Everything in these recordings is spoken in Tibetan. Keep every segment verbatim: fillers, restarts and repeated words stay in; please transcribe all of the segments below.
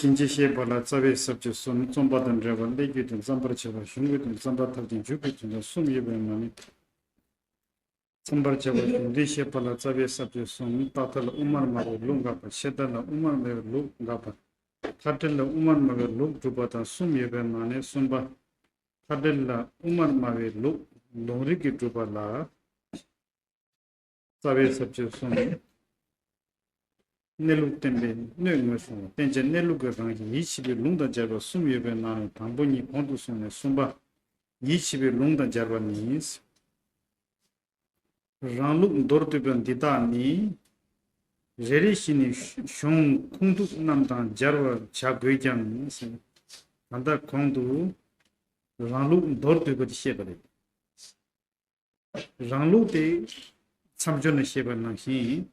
ཕྱིན་ཅི་ཤེས་པ་ལ་རྩ་བའི་ས་བཅད་གསུམ། རྩོམ་པ་དང་འབྲེལ་བ་སླད་རྒྱུའི་དོན། བརྩམ་པར་བྱ་བ་གཞུང་གི་དོན། བརྩམ་པ་མཐར་ཕྱིན་མཇུག་གི་དོན་དང་གསུམ་ཡོད་པས་མ་ནི། བརྩམ་པར་བྱ་བ་གཞུང་འགྲེལ་བཤད་པ་ལ་རྩ་བའི་ས་བཅད་གསུམ། རྟག་མཐའ་ལ་དབུ་མར་སྨྲ་བའི་ལུགས་འགག་པ། ཆད་མཐའ་ལ་དབུ་མར་སྨྲ་བའི་ལུགས་འགག་པ། མཐའ་འབྲེལ་ལ་དབུ་མར་སྨྲ་བའི་ལུགས་སྒྲུབ་པ་དང་གསུམ་ཡོད་པའི་ནང་ནས་གསུམ་པ། མཐའ་འབྲེལ་ལ་དབུ་མར་སྨྲ་བའི་ལུགས་ལུང་རིགས་ཀྱིས་སྒྲུབ་པ་ལ། རྩ་བའི་ས་བཅད་གསུམ། གནས་ལུགས་བསྟན་པའི་སྣོད་ངོས་བཟུང་བསྟན་བྱ་གནས་ལུགས་ཀྱི་རང་བཞིན་ཡིད་ཆེས་པའི་ལུང་དང་སྦྱར་བ་གསུམ་ཡོད་པའི་ནང་ནས་དང་པོ་ཉིད་གོང་དུ་སོང་ནས་གསུམ་པ། ཡིད་ཆེས་པའི་ལུང་དང་སྦྱར་བ་ནི། རང་ལུགས་མདོར་བསྡུས་པ་འདི་དག་ནི། རེ་རེ་བཞིན་ནས་གཞུང་ཁུངས་ཐུབ་རྣམས་དང་སྦྱར་བར་བྱ་དགོས་ཀྱང་། ད་ལྟ་གོང་དུ་རང་ལུགས་མདོར་བསྡུས་པ་དེ་བཤད་པ་རེད། རང་ལུགས་དེ་མཚམས་སྦྱོར་ནས་བཤད་པ་ནང་བཞིན།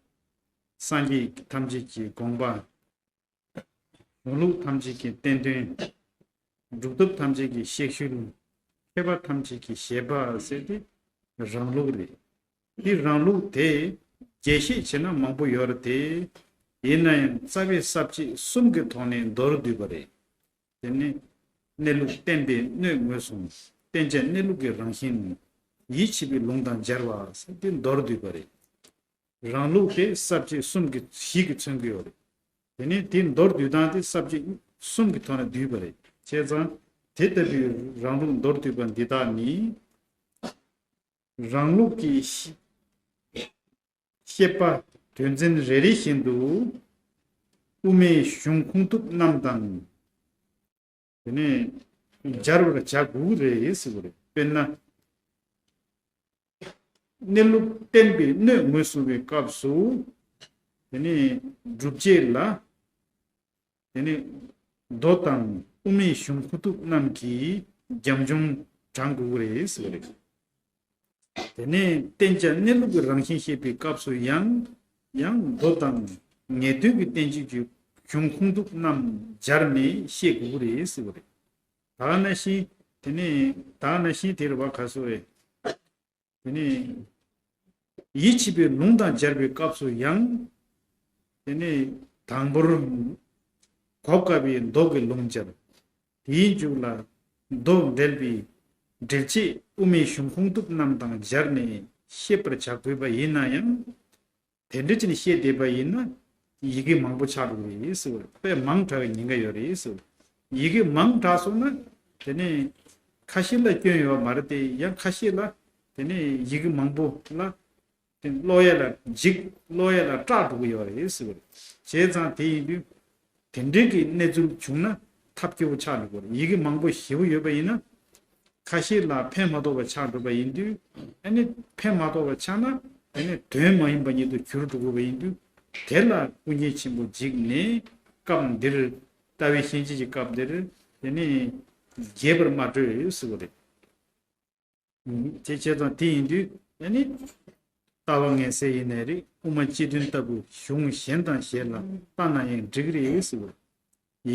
སངས་རྒྱས་ཐམས་ཅད་ཀྱི་དགོངས་པ། གཞུང་ལུགས་ཐམས་ཅད་ཀྱི་བསྟན་དོན། སྒྲུབ་ཐབས་ཐམས་ཅད་ཀྱི་གཤེགས་ཤུལ། མཁས་པ་ཐམས་ཅད་ཀྱི་བཞེད་པ་ཟེར་ཏེ་རང་ལུགས་རེད། དེ་རང་ལུགས་དེ་རྒྱས་བཤད་བྱས་ན་མང་པོ་ཡོད་རེད་དེ། ཡིན་ན་ཡང་རྩ་བའི་ས་བཅད་གསུམ་གྱི་ཐོག་ནས་མདོར་བསྡུས་པ་རེད། དེ་ནི། གནས་ལུགས་བསྟན་པའི་སྣོད་ངོས་བཟུང་། བསྟན་བྱ་གནས་ལུགས་ཀྱི་རང་བཞིན། ཡིད་ཆེས་པའི་ལུང་དང་སྦྱར་བ་ཟེར་ཏེ་མདོར་བསྡུས་པ་རེད། རང་ལུགས་དེ་ས་བཅད་གསུམ་གྱི་གཞི་གིས་མཚོན་གྱི་ཡོད་རེད། དེ་ནི་དེ་མདོར་བསྡུས་སྟངས་དེ་ས་བཅད་གསུམ་གྱི་ཐོག་ནས་བསྡུས་པ་རེད། བྱས་ཙང་དེ་ལྟ་བུའི་རང་ལུགས་མདོར་བསྡུས་པ་འདི་དག་ནི། རང་ལུགས་ཀྱི་བཤད་པ་དོན་ཚན་རེ་རེ་བཞིན་དུ་དབུ་མའི་གཞུང་ཁུངས་ཐུབ་རྣམས་དང་། དེ་ནས་སྦྱར་བར་བྱ་དགོས་རེད་ཟེར་བ་རེད། དཔེར་ན། གནས་ལུགས་བསྟན་པའི་སྣོད་ངོས་བཟུང་བའི་སྐབས་སུ། དེ་ནས་སྒྲུབ་བྱེད་ལ། དེ་ནས་མདོ་དང་དབུ་མའི་གཞུང་ཁུངས་ཐུབ་རྣམས་ཀྱིས་རྒྱབ་ལྗོངས་དྲང་དགོས་རེད་ཟེར་བ་རེད། དེ་ནས་བསྟན་བྱ་གནས་ལུགས་ཀྱི་རང་བཞིན་བཤད་པའི་སྐབས་སུ་ཡང་། ཡང་མདོ་དང་ངེས་དོན་གྱི་བསྟན་བྱེད་ཀྱི་གཞུང་ཁུངས་ཐུབ་རྣམས་སྦྱར་ནས་བཤད་དགོས་རེད་ཟེར་བ་རེད། ད་ག་ནང་བཞིན། དེ་ནས་ད་ག་ནང་བཞིན་དེ་རེད་བ། ག་སོ་རེད། དེ་ནས་ཡིད་ཆེས་པའི་ལུང་དང་སྦྱར་བའི་སྐབས་སུ་ཡང་། དེ་ནས་དང་པོར་གོ་དཀའ་བའི་མདོ་གི་ལུང་སྦྱར། དེའི་མཇུག་ལ་མདོ་འགྲེལ་བའི་འགྲེལ་བྱེད་དབུ་མའི་གཞུང་ཁུངས་ཐུབ་རྣམས་དང་སྦྱར་ནས་བཤད་པར་བྱ་དགོས་པ་ཡིན་ན་ཡང་། དེ་འདྲ་ཅིག་ནས་བཤད་བསྡད་པ་ཡིན་ན། ཡི་གེ་མང་པོ་ཆགས་འགྲོ་གི་རེད་ཟེར་བ་རེད། དཔེ་མང་དྲགས་པའི་ཉེན་ཁ་ཡོད་རེད་ཟེར་བ་རེད། ཡི་གེ་མང་དྲགས་སོང་ན། དེ་ནས་ཁ་ཤས་ལ་སྐྱོན་ཡོད་མ་རེད་དེ། ཡང་ཁ་ཤས་ལ། དེ་ནས་ཡི་གེ་མང་པོ་ལ། དེ་ཀློག་ཡས་ལ་འཇིགས། ཀློག་ཡས་ལ་སྐྲག་འགྲོ་གི་ཡོད་རེད་ཟེར་བ་རེད། བྱས་ཙང་དེ་ཡིན་དུས། དེ་འདྲའི་གི་གནས་ཚུལ་བྱུང་ན་ཐབས་སྐྱོ་བོ་ཆགས་འགྲོ་གི་རེད། ཡི་གེ་མང་པོ་ཞེ་པོ་ཡོད་པ་ཡིན་ན། ཁ་ཤས་ལ་ཕན་མ་ཐོགས་པ་ཆགས་འགྲོ་བ་ཡིན་དུས། ཨ་ནི་ཕན་མ་ཐོགས་པ་ཆགས་ན། དེ་ནི་དོན་མ་ཡིན་པ་ཉིད་དུ་གྱུར་འགྲོ་གི་རེད་པ་ཡིན་དུས། དེ་ལ་ཀུན་མཁྱེན་ཆེན་པོ་འཇིགས་ནས་སྐབས་འདིར། ལྟ་བའི་ཤན་འབྱེད་ཀྱི་སྐབས་འདིར། དེ་ནི་རྒྱས་པར་མ་སྤྲོས་ཟེར་བ་རེད། དེ་བྱས་ཙང་དེ་ཡིན་དུས་ཨ་ནི། ལྟ་བ་ངན་གསལ་ཡིན་ནའི་རེད། དབུ་མ་སྤྱི་དོན་ལྟ་བུ་གཞུང་གཞན་དང་གཞན་ལ་ལྟ་ན་ཡང་འགྲིག་གི་རེད་ཟེར་བ་རེད།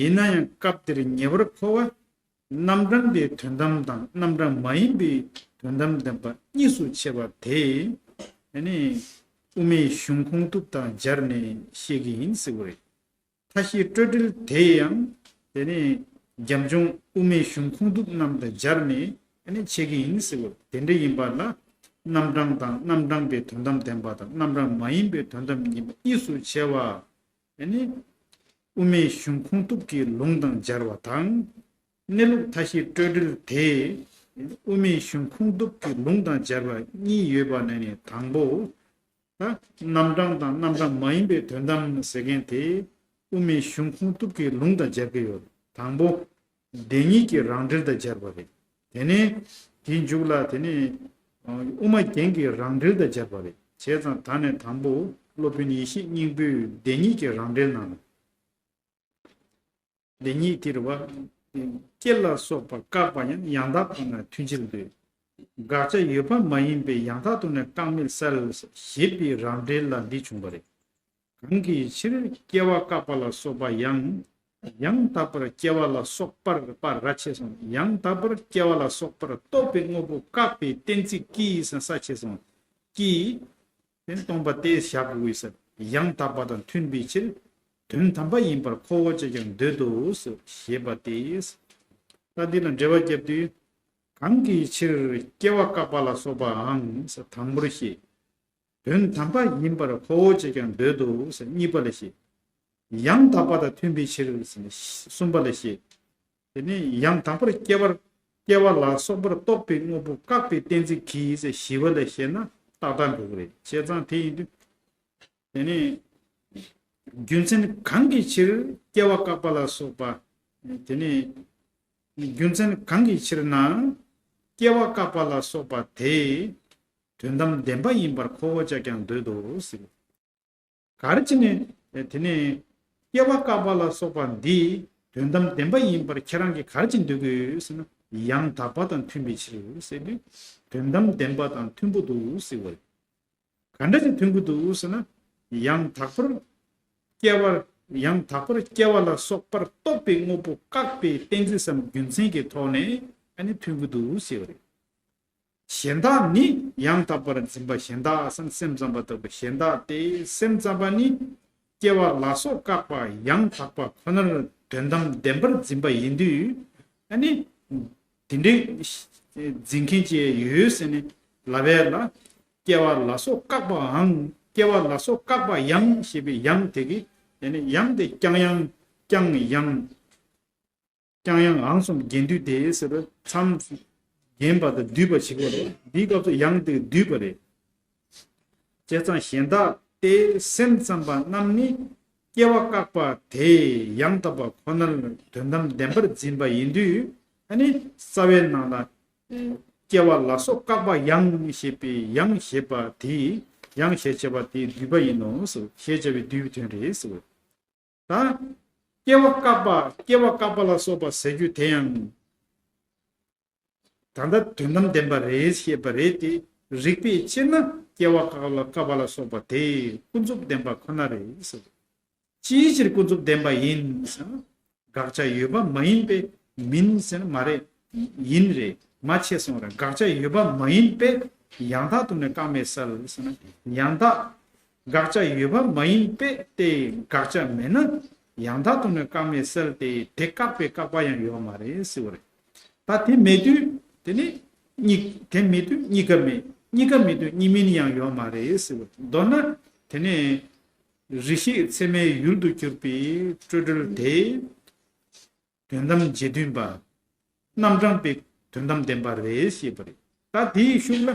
ཡིན་ན་ཡང་སྐབས་འདིར་ཉེ་བར་མཁོ་བ། རྣམ་གྲངས་པའི་དོན་དམ་དང་རྣམ་གྲངས་མ་ཡིན་པའི་དོན་དམ་བདེན་པ་གཉིས་སུ་ཕྱེ་བ་དེ། ཨ་ནི། དབུ་མའི་གཞུང་ཁུངས་ཐུབ་དང་སྦྱར་ནས་བཤད་ཀྱི་ཡིན་ཟེར་བ་རེད། མཐའ་བཞིའི་སྤྲོས་བྲལ་དེ་ཡང་། དེ་ནི་རྒྱབ་ལྗོངས་དབུ་མའི་གཞུང་ཁུངས་ཐུབ་རྣམས་དང་སྦྱར་ནས་ཨ་ནི་ཕྱེ་གི་ཡིན་ཟེར་བ། དེ་འདྲ་ཡིན་པ་ལ། རྣམ་གྲངས་དང་རྣམ་གྲངས་པའི་དོན་དམ་བདེན་པ་དང་རྣམ་གྲངས་མ་ཡིན་པའི་དོན་དམ་གཉིས་པ་གཉིས་སུ་ཕྱེ་བ། ཨ་ནི། དབུ་མའི་གཞུང་ཁུངས་ཐུབ་ཀྱི་ལུང་དང་སྦྱར་བ་དང་། གནས་ལུགས་མཐའ་བཞིའི་སྤྲོས་བྲལ་དེ། དབུ་མའི་གཞུང་ཁུངས་ཐུབ་ཀྱི་ལུང་དང་སྦྱར་བ་གཉིས་ཡོད་པ་ནས་ནི་དང་པོ། ད་རྣམ་གྲངས་དང་རྣམ་གྲངས་མ་ཡིན་པའི་དོན་དམ་ཟེར་མཁན་དེ། དབུ་མའི་གཞུང་ཁུངས་ཐུབ་ཀྱི་ལུང་དང་སྦྱར་གྱི་ཡོད། དང་པོ། བདེན་གཉིས་ཀྱི་རང་འགྲེལ་དང་སྦྱར་བ་རེད། དེ་ནས་དེའི་མཇུག་ལ་དེ་ནས་དབུ་མ་རྒྱན་གྱི་རང་འགྲེལ་དང་སྦྱར་བ་རེད། བྱས་ཙང་ད་ནས་དང་པོ་སློབ་དཔོན་ཡེ་ཤེས་སྙིང་པོས་བདེན་གཉིས་ཀྱི་རང་འགྲེལ་ནང་ལ། བདེན་གཉིས་དེ་རེད་བ། སྐྱེ་ལ་སོགས་པ་བཀག་པ་ཡང་ཡང་དག་པ་ན་མཐུན་ཕྱིར་འདོད། དགག་བྱ་ཡོད་པ་མ་ཡིན་པའི་ཡང་དག་ཏུ་ནི་བཀག་མེད་གསལ། ཞེས་པའི་རང་འགྲེལ་ལ་འདི་བྱུང་བ་རེད། གང་གི་ཕྱིར་སྐྱེ་བ་བཀག་པ་ལ་སོགས་པ་ཡང་། ཡང་དག་པར་སྐྱེ་བ་ལ་སོགས་པར་པར་ར་ཆེ་སོང་། ཡང་དག་པར་སྐྱེ་བ་ལ་སོགས་པར་རྟོག་པའི་དངོས་པོ་བཀག་པའི་གཏན་ཚིགས་ཀྱིས་ས་ཆེ་སོང་། ཀྱིས། དེ་སྟོང་པ་སྟེ་བཞག་དགོས་ས། ཡང་དག་པ་དང་མཐུན་པའི་ཕྱིར། དོན་དམ་པ་ཡིན་པར་ཁོ་བོ་ཅག་ཀྱང་འདོད་དོ་ཞེས་པ་སྟེ། ད་འདི་ལ་འགྲེལ་པ་བརྒྱབ་དུས། གང་གི་ཕྱིར་སྐྱེ་བ་བཀག་པ་ལ་སོགས་པའང་དང་པོར་བཤད། དོན་དམ་པ་ཡིན་པར་ཁོ་བོ་ཅག་ཀྱང་འདོད་དོ་ཟེར་གཉིས་པ་ལ་བཤད། ཡང་དག་པ་དང་མཐུན་པའི་ཕྱིར་ཟེར་ནས་གསུམ་པ་ལ་བཤད། དེ་ནས་ཡང་དག་པར་སྐྱེ་བར་སྐྱེ་བ་ལ་སོགས་པར་རྟོག་པའི་དངོས་པོ་བཀག་པའི་གཏན་ཚིགས་ཀྱིས་ཟེར་བཞི་པ་ལ་བཤད་ན་ཏག་ཏག་འགྲོ་གི་རེད། བྱས་ཙང་དེ་ཡིན་དུས། དེ་ནས་རྒྱུ་མཚན་གང་གི་ཕྱིར་སྐྱེ་བ་བཀག་པ་ལ་སོགས་པ། དེ་ནས་རྒྱུ་མཚན་གང་གི་ཕྱིར་ན་སྐྱེ་བ་བཀག་པ་ལ་སོགས་པ་དེ་དོན་དམ་བདེན་པ་ཡིན་པར་ཁོ་བོ་ཅག་ཀྱང་འདོད་དོ་ཟེར། ག་རེ་བྱས་ནས་དེ་ནས་སྐྱེ་བ་བཀག་པ་ལ་སོགས་པ་འདི་དོན་དམ་བདེན་པ་ཡིན་པར་ཁྱེད་རང་གིས་ག་རེ་བྱས་འདོད་ཀྱི་ཡོད་ཟེར་ན། ཡང་དག་པ་དང་མཐུན་པའི་ཕྱིར་ཟེར་དུས་དོན་དམ་བདེན་པ་དང་མཐུན་པོ་འདུག་ཟེར་བ་རེད། ག་འདྲ་ཞིག་མཐུན་གྱི་འདུག་ཟེར་ན། ཡང་དག་པར་སྐྱེ་བར་ཡང་དག་པར་སྐྱེ་བ་ལ་སོགས་པར་རྟོག་པའི་དངོས་པོ་བཀག་པའི་གཏན་ཚིགས་སམ་རྒྱུ་མཚན་གྱི་ཐོག་ནས་ཨ་ནི་མཐུན་གྱི་འདུག་ཟེར་བ་རེད། གཞན་དག་ནི་ཡང་དག་པར་འཛིན་པ་གཞན་དག་སམ་སེམས་ཙམ་པ་ལྟ་བུ་གཞན་དག་སྟེ། སེམས་ཙམ་པ་ནི་སྐྱེ་བ་ལ་སོགས་བཀག་པ་ཡང་དག་པ་ཁོ་ནར་དོན་དམ་བདེན་པར་འཛིན་པ་ཡིན་དུས། ཨ་ནི་དེ་འདྲའི་འཛིན་མཁན་ཅིག་ཡོད་ཟེར་ནས་ལབ་ཡས་ལ། སྐྱེ་བ་ལ་སོགས་བཀག་པའང་སྐྱེ་བ་ལ་སོགས་བཀག་པ་ཡང་ཞེས་པའི་ཡང་དེ་གིས་དེ་ནི་ཡང་དེ་ཀྱང་ཡང་ཀྱང་ཡང་། ཀྱང་ཡང་འང་གསུམ་རྒྱན་སྡུད་དེ་ཟེར་བའི་མཚམས་བརྒྱན་པ་དང་བསྡུས་པ་ཞིག་པ་རེད། འདིའི་སྐབས་སུ་ཡང་དེ་བསྡུས་པ་རེད། བྱས་ཙང་གཞན་དག་སྟེ་སེམས་ཙམ་པ་རྣམས་ནི་སྐྱེ་བ་བཀག་པ་དེ་ཡང་དག་པ་ཁོ་ནར་དོན་དམ་བདེན་པར་འཛིན་པ་ཡིན་དུས། ཨ་ནི་རྩ་བའི་ནང་ལ་སྐྱེ་བ་ལ་སོགས་བཀག་པ་ཡང་ཞེས་པའི་ཡང་ཞེས་པ་དེ་ཡང་ཞེས་བྱ་བ་དེའི་བསྡུས་པ་ཡིན་ནོ་ཞེས་བྱ་བའི་བསྡུས་པའི་དོན་རེད་ཟེར། ད་སྐྱེ་བ་བཀག་པ་སྐྱེ་བ་བཀག་པ་ལ་སོགས་པ་ཟེར་རྒྱུ་དེ་ཡང་ད་ལྟ་དོན་དམ་བདེན་པ་རེད་ཞེས་པ་རེད་དེ། རིགས་པས་དཔྱད་ན་སྐྱེ་བ་བཀག་ལ་བཀག་པ་ལ་སོགས་པ་དེ་ཀུན་རྫོབ་བདེན་པ་ཁོ་ན་རེད་ཟེར། ཅིའི་ཕྱིར་ཀུན་རྫོབ་བདེན་པ་ཡིན་ཟེར་ན། དགག་བྱ་ཡོད་པ་མ་ཡིན་པས་མིན་ཟེར་ན་མ་རེད། ཡིན་རེད། མ་ཆད་སོང་རེད། དགག་བྱ་ཡོད་པ་མ་ཡིན་པས་ཡང་དག་ཏུ་ནི་བཀག་མེད་གསལ་ཟེར་ན། ཡང་དག་དགག་བྱ་ཡོད་པ་མ་ཡིན་པས་ཏེ། དགག་བྱ་མེད་ན་ཡང་དག་ཏུ་ནི་བཀག་མེད་གསལ་ཏེ། དེ་བཀག་པའི་བཀག་པ་ཡང་ཡོད་མ་རེད་ཟེར་བ་རེད། ད་དེ་མེད་དུས་དེ་ནི་གཉིས་དེ་མེད་དུས་གཉིས་ཀ་མེད། གཉིས་ཀ་མེད་དུས་གཉིས་མིན་ཡང་ཡོད་མ་རེད་ཟེར་བ་རེད། མདོར་ན་དེ་ནི་རིགས་ཤེས་ཚད་མའི་ཡུལ་དུ་གྱུར་པའི་སྤྲོས་བྲལ་དེ། དོན་དམ་རྗེས་མཐུན་པ། རྣམ་གྲངས་པའི་དོན་དམ་བདེན་པ་རེད་ཞེས་པ་རེད། ད་དེའི་ཤུགས་ལ་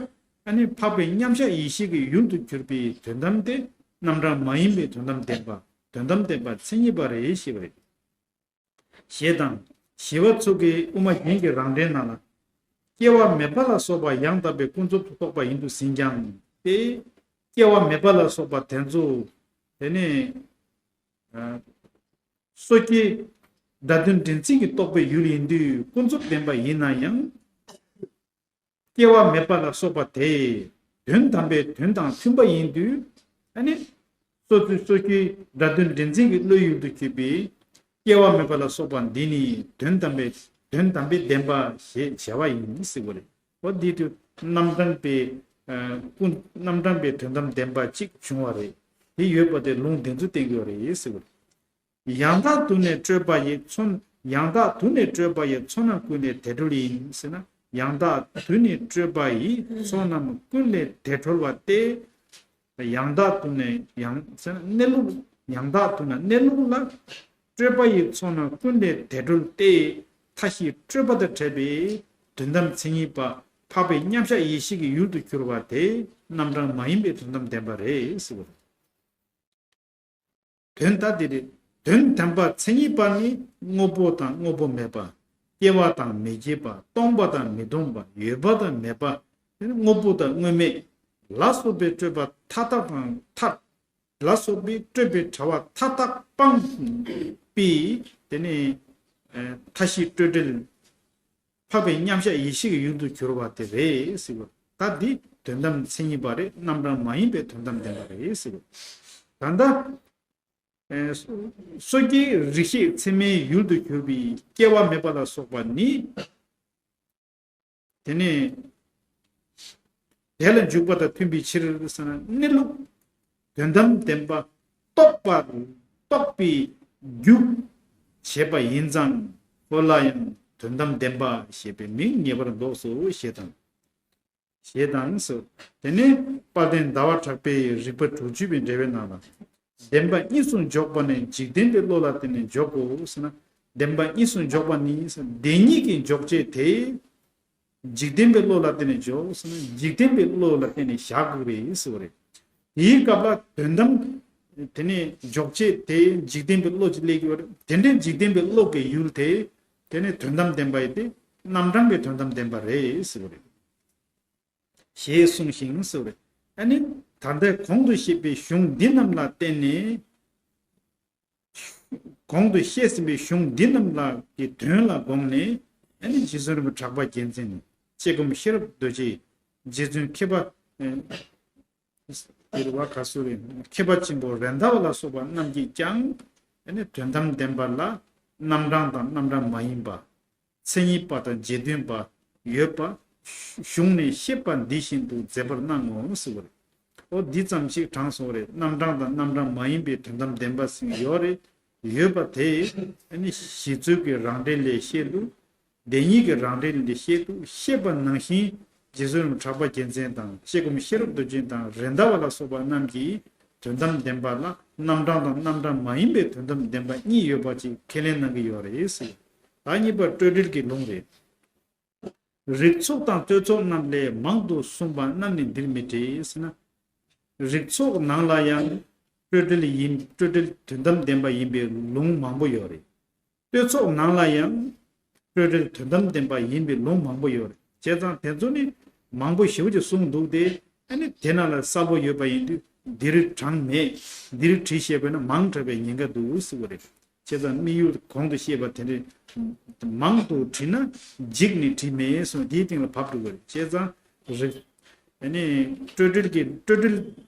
ཨ་ནི་འཕགས་པའི་མཉམ་གཞག་ཡེ་ཤེས་ཀྱི་ཡུལ་དུ་གྱུར་པའི་དོན་དམ་དེ་རྣམ་གྲངས་མ་ཡིན་པའི་དོན་དམ་བདེན་པ། དོན་དམ་བདེན་པ་མཚན་ཉིད་པ་རེད་ཞེས་པ་རེད། ཞེས་དང་། ཞི་བ་འཚོ་གིས་དབུ་མ་རྒྱན་གྱི་རང་འགྲེལ་ནང་ལ། སྐྱེ་བ་མེད་པ་ལ་སོགས་པ་ཡང་དག་པའི་ཀུན་རྫོབ་ཏུ་རྟོགས་པ་ཡིན་དུ་ཟིན་ཀྱང་སྟེ། སྐྱེ་བ་མེད་པ་ལ་སོགས་པ་དེ་ཚོ་དེ་ནི། སོ་སྐྱེའི་སྒྲ་དོན་འདྲེན་འཛིན་གྱི་རྟོག་པའི་ཡུལ་ཡིན་དུས་ཀུན་རྫོབ་བདེན་པ་ཡིན་ན་ཡང་། སྐྱེ་བ་མེད་པ་ལ་སོགས་པ་དེ་དོན་དམ་པའི་དོན་དང་མཐུན་པ་ཡིན་དུས། ཨ་ནི། སོ་སོའི་སོ་སྐྱེའི་སྒྲ་དོན་འདྲེན་འཛིན་གྱི་བློའི་ཡུལ་དུ་གྱུར་པའི་སྐྱེ་བ་མེད་པ་ལ་སོགས་པ་འདི་ནི་དོན་དམ་པའི་དོན་དམ་པའི་བདེན་པ་ཞེས་བྱ་བ་ཡིན་ཟེར་བ་རེད། འོ་འདི་དུས་རྣམ་གྲངས་པའི་ཀུན་རྣམ་གྲངས་པའི་དོན་དམ་བདེན་པ་གཅིག་བྱུང་བ་རེད། དེ་ཡོད་པ་དེ་ལུང་དེ་ཚོ་བསྟན་གྱི་ཡོད་རེད་ཟེར་བ་རེད། ཡང་དག་ཏུ་ནི་སྤྲོས་པ་ཡི་ཚོགས། ཡང་དག་ཏུ་ནི་སྤྲོས་པ་ཡི་ཚོགས་རྣམས་ཀུན་ལས་དེ་གྲོལ་ཡིན་ཟེར་ན། ཡང་དག་ཏུ་ནི་སྤྲོས་པ་ཡི་ཚོགས་རྣམས་ཀུན་ལས་དེ་གྲོལ་བ་སྟེ། ཡང་དག་ཏུ་ནི་ཡང་ཟེར་ན་གནས་ལུགས། ཡང་དག་ཏུ་ནི་གནས་ལུགས་ལ། སྤྲོས་པ་ཡི་ཚོགས་རྣམས་ཀུན་ལས་དེ་གྲོལ་ཏེ། མཐའ་བཞི་སྤྲོས་པ་དང་བྲལ་བའི་དོན་དམ་མཚན་ཉིད་པ་འཕགས་པའི་མཉམ་གཞག་ཡེ་ཤེས་ཀྱི་ཡུལ་དུ་གྱུར་པ་དེ་རྣམ་གྲངས་མ་ཡིན་པའི་དོན་དམ་བདེན་པ་རེད་ཟེར་བ་རེད། དོན་དག་འདི་རེད། དོན་དམ་པ་མཚན་ཉིད་པ་ནི་དངོས་པོ་དང་དངོས་པོ་མེད་པ། སྐྱེ་བ་དང་མི་སྐྱེ་བ། སྟོང་པ་དང་མི་སྟོང་པ། ཡོད་པ་དང་མེད་པ། དེ་ནི་དངོས་པོ་དང་དངོས་མེད་ལ་སོགས་པའི་སྤྲོས་པ་མཐའ་དག་དང་མཐའ། ལ་སོགས་པའི་སྤྲོས་པའི་བྲལ་བ་མཐའ་དག་སྤངས་པའི་དེ་ནི་མཐའ་བཞི་སྤྲོས་བྲལ། འཕགས་པའི་མཉམ་གཞག་ཡེ་ཤེས་ཀྱི་ཡུལ་དུ་གྱུར་པ་དེ་རེད་ཟེར་བ། ད་འདི་དོན་དམ་མཚན་ཉིད་པ་རེད། རྣམ་གྲངས་མ་ཡིན་པའི་དོན་དམ་བདེན་པ་རེད་ཟེར་བ། ད་ལྟ་སོ་སྐྱེའི་རིགས་ཤེས་ཚད་མའི་ཡུལ་དུ་གྱུར་པའི་སྐྱེ་བ་མེད་པ་ལ་སོགས་པ་ནི། དེ་ནས་དེ་ལ་འཇུག་པ་དང་མཐུན་པའི་ཕྱིར་ཟེར་ན། གནས་ལུགས་དོན་དམ་བདེན་པ་རྟོགས་པར་ རྟོགས་པའི་རྒྱུ་བྱེད་པ་ཡིན་ཙང་། ཁོ་ལ་ཡང་དོན་དམ་བདེན་པ་ཞེས་པའི་མིང་ངེས་པར་འདོགས་སོ་ཞེས་དང་། ཞེས་དང་སོ། དེ་ནས་དཔལ་ལྡན་ཟླ་བ་གྲགས་པའི་རིགས་པ་དྲུག་ཅུ་པའི་འགྲེལ་པའི་ནང་ལ། བདེན་པ་གཉིས་སུ་འཇོག་པ་ནི་འཇིག་རྟེན་པའི་བློ་ལ་བརྟེན་ནས་འཇོག་གོ་ཟེར་ན། བདེན་པ་གཉིས་སུ་འཇོག་པ་ནི་ཟེར། བདེན་གཉིས་ཀྱི་འཇོག་བྱེད་དེ། འཇིག་རྟེན་པའི་བློ་ལ་བརྟེན་ནས་འཇོག་ཟེར་ན། འཇིག་རྟེན་པའི་བློ་ལ་བརྟེན་ནས་བཞག་དགོས་རེད་ཟེར་བ་རེད། དེའི་སྐབས་ལ་དོན་དམ། དེ་ནས་འཇོག་བྱེད་དེ་འཇིག་རྟེན་པའི་བློ་ཅིག་སླེབས་ཀྱི་ཡོད་རེད། དེ་འདྲའི་འཇིག་རྟེན་པའི་བློ་གི་ཡུལ་དེ། དེ་ནི་དོན་དམ་བདེན་པ་ཡིན་ཏེ། རྣམ་གྲངས་ཀྱི་དོན་དམ་བདེན་པ་རེད་ཟེར་བ་རེད། ཞེས་གསུངས་ཤིང་ཟེར་བ་རེད། ཨ་ནི། ད་ལྟའི་གོང་དུ་བཤད་པའི་གཞུང་འདི་རྣམས་ལ་བརྟེན་ནས། གོང་དུ་བཤད་ཟིན་པའི་གཞུང་འདི་རྣམས་ལ་གི་དོན་ལ་དགོངས་ནས། ཨ་ནི་རྗེ་བཙུན་རིན་པོ་ཆེ་གྲགས་པ་རྒྱལ་མཚན་ནས་ཆེ་སྒོམ་ཤེས་རབ་རྡོ་རྗེ། རྗེ་བཙུན་མཁས་པ། ཨེ། དེ་རུ་བ་ག་སུ་རེད། མཁས་པ་ཆེན་པོ་རེད་མདའ་བ་ལ་སོགས་པ་རྣམས་ཀྱིས་ཀྱང་། ཨ་ནི་དོན་དམ་བདེན་པ་ལ་རྣམ་གྲངས་དང་རྣམ་གྲངས་མ་ཡིན་པ། མཚན་ཉིད་པ་དང་རྗེས་མཐུན་པ་ཡོད་པ་གཞུང་ནས་བཤད་པ་འདི་བཞིན་དུ་མཛད་པར་གནང་ངོ་ཟེར་བ་རེད། ཨོ་འདི་ཙམ་ཞིག་དྲངས་སོང་བ་རེད། རྣམ་གྲངས་དང་རྣམ་གྲངས་མ་ཡིན་པའི་དོན་དམ་བདེན་པ་ཟེར་ཡོད་རེད། ཡོད་པ་དེ་ཨ་ནི་གཞི་རྩོལ་གྱི་རང་འགྲེལ་ལས་བཤད་ལུགས། བདེན་གཉིས་ཀྱི་རང་འགྲེལ་ལས་བཤད་དུ་བཤད་པ་ནང་བཞིན། རྗེ་བཙུན་གྲགས་པ་རྒྱལ་མཚན་དང་ཆེ་སྒོམ་ཤེས་རབ་རྡོ་རྗེ་དང་རེད་མདའ་བ་ལ་སོགས་པ་རྣམས་ཀྱིས་དོན་དམ་བདེན་པ་ལ་རྣམ་གྲངས་དང་རྣམ་གྲངས་མ་ཡིན་པའི་དོན་དམ་བདེན་པ་གཉིས་ཡོད་པ་ཅིག་ཁས་ལེན་གནང་གི་ཡོད་རེད་ཟེར། ད་གཉིས་པ་སྤྲོས་བྲལ་གྱི་ལུང་རེད། རིགས་ཚོགས་དང་བསྟོད་ཚོགས་རྣམས་ལས་མང་དུ་གསུངས་པ་རྣམས་ནི་འདིར་མི་འགྲིག་ཟེར་ན། རིགས་ཚོགས་ནང་ལ་ཡང་སྤྲོས་བྲལ་ཡིན། སྤྲོས་བྲལ་དོན་དམ་བདེན་པ་ཡིན་པའི་ལུང་མང་པོ་ཡོད་རེད། བསྟོད་ཚོགས་ནང་ལ་ཡང་སྤྲོས་བྲལ་དོན་དམ་བདེན་པ་ཡིན་པའི་ལུང་མང་པོ་ཡོད་རེད། བྱས་ཙང་དེ་ཚོ་ནི་མང་པོ་ཞེ་པོ་ཅིག་གསུངས་འདུག་སྟེ། ཨ་ནི་དེ་ནང་ལ་གསལ་པོ་ཡོད་པ་ཡིན་དུས་འདིར་དྲངས་མེད། འདིར་བྲིས་ཞེས་པས་ན་མང་དྲགས་པའི་ཉེན་ཁ་འདུག་ཟེར་བ་རེད། བྱས་ཙང་དམིགས་ཡུལ་གོང་དུ་བཤད་པ་དེ་འདྲའི་མང་དུ་བྲིས་ན་འཇིགས་ནས་བྲིས་མེད་གསུངས། དེའི་སྟེང་ལ་བབས་འགྲོ་གི་རེད། བྱས་ཙང་རིགས། ཨ་ནི། སྤྲོས་བྲལ་གྱི་སྤྲོས་བྲལ།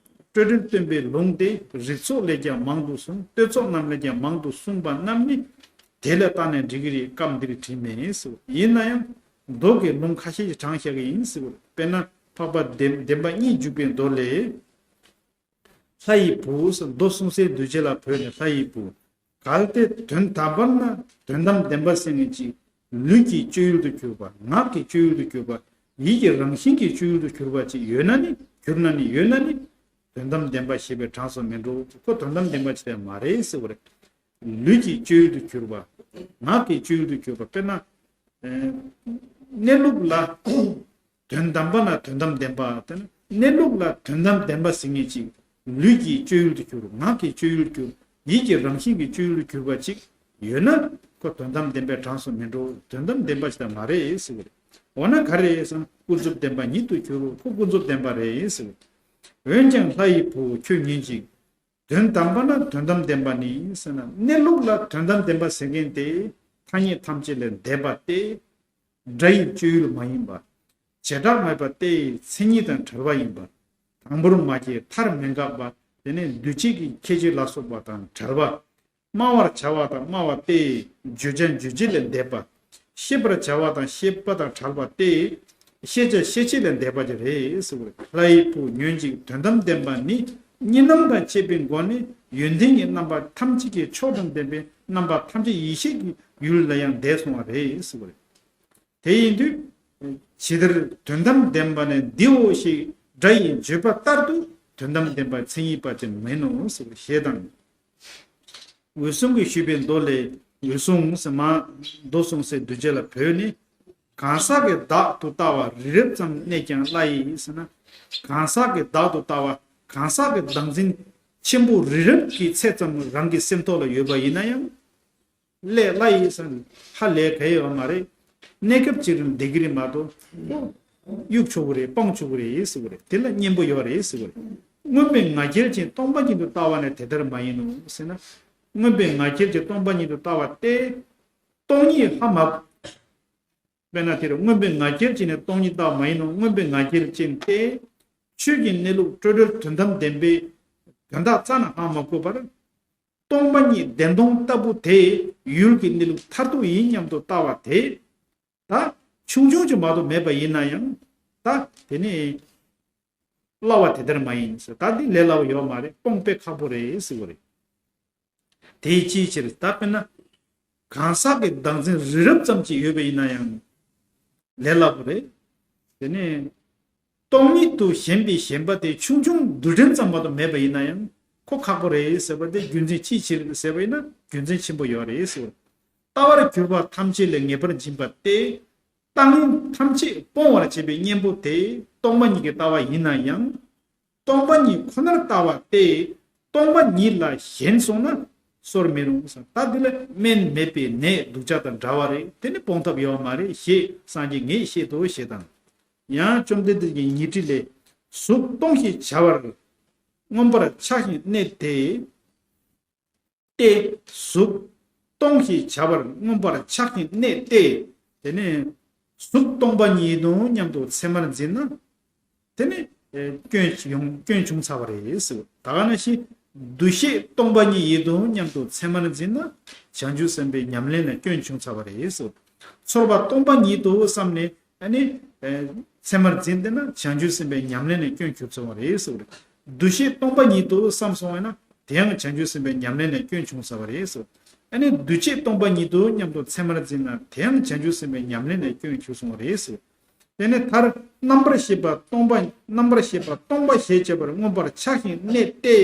སྤྲོས་བྲལ་སྟོན་པའི་ལུང་དེ་རིགས་ཚོགས་ལས་ཀྱང་མང་དུ་གསུངས། བསྟོད་ཚོགས་རྣམས་ལས་ཀྱང་མང་དུ་གསུངས་པ་རྣམས་ནི་དེ་ལ་བརྟགས་ནས་འགྲིག་གི་རེད། སྐབས་འདིར་བྲིས་མེད་ཟེར། ཡིན་ན་ཡང་མདོ་གི་ལུང་ཁ་ཤས་ཤིག་དྲངས་བཞག་གི་ཡིན་ཟེར། དཔེར་ན་འཕགས་པ་བདེན་བདེན་པ་གཉིས་འཇུག་པའི་མདོ་ལས། ལྷ་ཡི་བུ་ཟེར། མདོ་གསུང་སའི་གདུལ་བྱ་ལ་བོས་ནས་ལྷ་ཡི་བུ། གལ་ཏེ་དོན་དམ་པར་ན་དོན་དམ་བདེན་པ་ཟེར་མཁན་ཅིག་ལུས་ཀྱི་སྤྱོད་ཡུལ་དུ་གྱུར་པ། ངག་གི་སྤྱོད་ཡུལ་དུ་གྱུར་པ། ཡིད་ཀྱི་རང་བཞིན་གྱི་སྤྱོད་ཡུལ་དུ་གྱུར་པ་ཅིག་ཡོད་ན་ནི། གྱུར་ན་ནི། ཡོད་ན་ནི། དོན་དམ་བདེན་པ་ཞེས་པའི་གྲངས་སུ་མི་འགྲོ། ཁོ་དོན་དམ་བདེན་པ་ཅིག་ཡང་མ་རེད་ཟེར་བ་རེད། ལུས་ཀྱི་སྤྱོད་ཡུལ་དུ་གྱུར་པ། ངག་གི་སྤྱོད་ཡུལ་དུ་གྱུར་པ། དཔེར་ན། ཨེ། གནས་ལུགས་ལ། དོན་དམ་པར་ན་དོན་དམ་བདེན་པ་དེ་ནི་གནས་ལུགས་ལ་དོན་དམ་བདེན་པ་ཟེར་མཁན་ཅིག་ལུས་ཀྱི་སྤྱོད་ཡུལ་དུ་གྱུར། ངག་གི་སྤྱོད་ཡུལ་དུ་གྱུར། ཡིད་ཀྱི་རང་བཞིན་གྱི་སྤྱོད་ཡུལ་དུ་གྱུར་པ་ཅིག་ཡོད་ན། ཁོ་དོན་དམ་བདེན་པའི་གྲངས་སུ་མི་འགྲོ། དོན་དམ་བདེན་པ་ཞིག་ད་མ་རེད་ཟེར་བ་རེད། འོ་ན་ག་རེ་རེད་ཟེར་ན། ཀུན་རྫོབ་བདེན་པ་ཉིད་དུ་གྱུར། ཁོ་ཀུན་རྫོབ་བདེན་པ་རེད་ཟེར་བ་རེད། འོན་ཀྱང་ལྷ་ཡི་བུ་ཁྱོད་ཉོན་ཅིག་དོན་དམ་པར་ན་དོན་དམ་བདེན་པ་ནི་ཟེར་ན། གནས་ལུགས་ལ་དོན་དམ་བདེན་པ་ཟེར་མཁན་དེ་ཐ་སྙད་ཐམས་ཅད་ལས་འདས་པ་སྟེ། སྒྲ་ཡི་སྤྱོད་ཡུལ་མ་ཡིན་པ། བྱེ་བྲག་མེད་པ་སྟེ་མཚན་ཉིད་དང་བྲལ་བ་ཡིན་པ། དང་པོར་མ་སྐྱེས་མཐར་མི་འགག་པ། དེ་ནས་འདུས་བྱས་ཀྱི་ཁྱད་ཆོས་ལ་སོགས་པ་དང་བྲལ་བ། སྨྲ་བར་བྱ་བ་དང་སྨྲ་བ་སྟེ་བརྗོད་བྱ་འཇུག་བྱེད་ལས་འདས་པ། ཤེས་པར་བྱ་བ་དང་ཤེས་པ་དང་བྲལ་བ་སྟེ། ཤེས་བྱ་ཤེས་བྱེད་ལས་འདས་པ་ཅིག་རེད་ཟེར་བ་རེད། ལྷ་ཡི་བུ་ཉོན་ཅིག་དོན་དམ་བདེན་པ་ནི། གཉིས་སྣང་དང་བཅས་པའི་སྒོ་ནས་ཡོན་ཏན་གྱི་རྣམ་པ་ཐམས་ཅད་ཀྱི་མཆོག་དང་ལྡན་པའི་རྣམ་པ་ཐམས་ཅད་ཡེ་ཤེས་ཀྱི་ཡུལ་ལ་ཡང་འདས་སོང་བ་རེད་ཟེར་བ་རེད། དེ་ཡིན་དུས། ཇི་ལྟར་དོན་དམ་བདེན་པ་ནི་འདིའོ་ཞེས་སྒྲ་ཡིས་བརྗོད་པ་ལྟར་དུ་དོན་དམ་བདེན་པ་མཚན་ཉིད་པ་ཅན་མིན་ནོ་ཞེས་དང་། འོད་སྲུང་གིས་ཞུས་པའི་མདོ་ལས། འོད་སྲུང་ཟེར་མ། མདོ་གསུང་སའི་གདུལ་བྱ་ལ་བོས་ནས། གང་ཟག་གི་བདག་ཏུ་ལྟ་བ་རི་རབ་ཙམ་གནས་ཀྱང་སླ་ཡི་ཟེར་ན། གང་ཟག་གི་བདག་ཏུ་ལྟ་བ། གང་ཟག་གི་བདག་འཛིན་ཆེན་པོ་རི་རབ་ཀྱི་ཚད་ཙམ་རང་གི་སེམས་ཐོག་ལ་ཡོད་པ་ཡིན་ན་ཡང་། ལས་སླ་ཡི་ཟེར་ན། ཧ་ལས་ག་ཡོད་མ་རེད། གནས་སྐབས་ཅིག་རིང་བསྡད་ཀྱི་རེད་མ་གཏོགས། གཡུག་ཆོག་གི་རེད། སྤང་ཆོག་གི་རེད་ཟེར་བ་རེད། དེ་ལ་གཉེན་པོ་ཡོད་རེད་ཟེར་བ་རེད། མངོན་པའི་ང་རྒྱལ་ཅན་སྟོང་པ་ཉིད་དུ་ལྟ་བ་ནི་དེ་ལྟར་མ་ཡིན་ནོ་ཟེར་ན། མངོན་པའི་ང་རྒྱལ་ཅན་སྟོང་པ་ཉིད་དུ་ལྟ་བ་སྟེ། སྟོང་ཉིད་ཧ་མ། དཔེར་ན་དེ་རུ་མངོན་པའི་ང་རྒྱལ་ཅན་ནི་སྟོང་ཉིད་ལྟ་བ་མ་ཡིན་ནོ། མངོན་པའི་ང་རྒྱལ་ཅན་ཏེ། ཆོས་ཀྱི་གནས་ལུགས་སྤྲོས་བྲལ་དོན་དམ་བདེན་པའི་དོན་དག་རྩ་ནས་ཧ་མ་གོ་བར། སྟོང་པ་ཉིད་བདེན་སྟོང་ལྟ་བུ་དེ་ཡུལ་གྱི་གནས་ལུགས་མཐར་ཐུག་ཡིན་སྙམ་དུ་ལྟ་བ་དེ། ད་ཆུང་ཆུང་ཅིག་མ་གཏོགས་མེད་པ་ཡིན་ན་ཡང་། ད་དེ་ནི་སླ་བ་དེ་ལྟར་མ་ཡིན་ཟེར། ད་འདི་ལས་སླ་བ་ཡོད་མ་རེད། སྤོང་དཔེ་ཁག་པོ་རེད་ཟེར་བ་རེད། དེའི་ཅིའི་ཕྱིར། ད་དཔེར་ན་གང་ཟག་གི་བདག་འཛིན་རི་རབ་ཙམ་ཅིག་ཡོད་པ་ཡིན་ན་ཡང་ལས་སླ་པོ་རེད། དེ་ནས་སྟོང་ཉིད་དུ་ཞེན་པའི་ཞེན་པ་དེ་ཆུང་ཆུང་རྡུལ་ཕྲན་ཙམ་མ་གཏོགས་མེད་པ་ཡིན་ན་ཡང་ཁོ་ཁག་པོ་རེད་ཟེར་བ་དེ་རྒྱུ་མཚན་ཅིའི་ཕྱིར་ཟེར་བ་ཡིན་ན་རྒྱུ་མཚན་ཆེན་པོ་ཡོད་རེད་ཟེར། ལྟ་བར་གྱུར་པ་ཐམས་ཅད་ལས་ངེས་པར་འབྱིན་པ་སྟེ། ལྟ་ངན་ཐམས་ཅད་སྤོང་བར་བྱེད་པའི་གཉེན་པོ་དེ་སྟོང་པ་ཉིད་ཀྱི་ལྟ་བ་ཡིན་ན་ཡང་། སྟོང་པ་ཉིད་ཁོ་ནར་ལྟ་བ་སྟེ། སྟོང་པ་ཉིད་ལ་ཞེན་སོང་ན་གསོར་མི་རུང་ཟེར། ད་འདི་ལ་སྨན་མེད་པའི་ནད་སྡུག་ཅག་དང་འདྲ་བ་རེད། དེ་ནི་སྤོང་ཐབས་ཡོད་མ་རེད་ཞེས་སངས་རྒྱས་ངས་བཤད་དོ་ཞེས་དང་། ཡང་བཅོམ་ལྡན་འདས་ཀྱིས་ཉི་ཁྲི་ལས། གཟུགས་སྟོང་ཞེས་བྱ་བར་མངོན་པར་ཆགས་ཤིང་གནས་ཏེ། ཏེ། གཟུགས་སྟོང་ཞེས་བྱ་བར་མངོན་པར་ཆགས་ཤིང་གནས་ཏེ། དེ་ནས་གཟུགས་སྟོང་པ་ཉིད་དོ་སྙམ་དུ་མཚན་མར་འཛིན་ན། དེ་ནི་ཨེ་སྐྱོན་ཡོང་སྐྱོན་བྱུང་ཚར་བ་རེད་ཟེར། ད་ག་ནང་བཞིན་འདུ་ཤེས་སྟོང་པ་ཉིད་ཡིན་དོ་སྙམ་དུ་མཚན་མར་འཛིན་ན། བྱང་ཆུབ་སེམས་དཔའི་ཉམས་ལེན་ལ་སྐྱོན་བྱུང་ཚར་བ་རེད་ཟེར། ཚོར་བ་སྟོང་པ་ཉིད་དུ་བསམས་ནས་ཨ་ནི་ཨེ་མཚན་མར་འཛིན་བསྡད་ན་བྱང་ཆུབ་སེམས་དཔའི་ཉམས་ལེན་ལ་སྐྱོན་བྱུང་ཚར་བ་རེད་ཟེར། འདུ་ཤེས་སྟོང་པ་ཉིད་དུ་བསམས་སོང་བ་ན། དེ་ཡང་བྱང་ཆུབ་སེམས་དཔའི་ཉམས་ལེན་ལ་སྐྱོན་བྱུང་ཚར་བ་རེད་ཟེར། ཨ་ནི་འདུ་བྱེད་སྟོང་པ་ཉིད་དུ་སྙམ་དུ་མཚན་མར་འཛིན་ན་དེ་ཡང་བྱང་ཆུབ་སེམས་དཔའི་ཉམས་ལེན་ལ་སྐྱོན་བྱུང་སོང་བ་རེད་ཟེར། དེ་ནས་མཐར་རྣམ་པར་ཤེས་པ་སྟོང་པ་རྣམ་པར་ཤེས་པ་སྟོང་པ་ཞེས་བྱ་བར་མངོན་པར་ཆགས་ཤིང་གནས་ཏེ།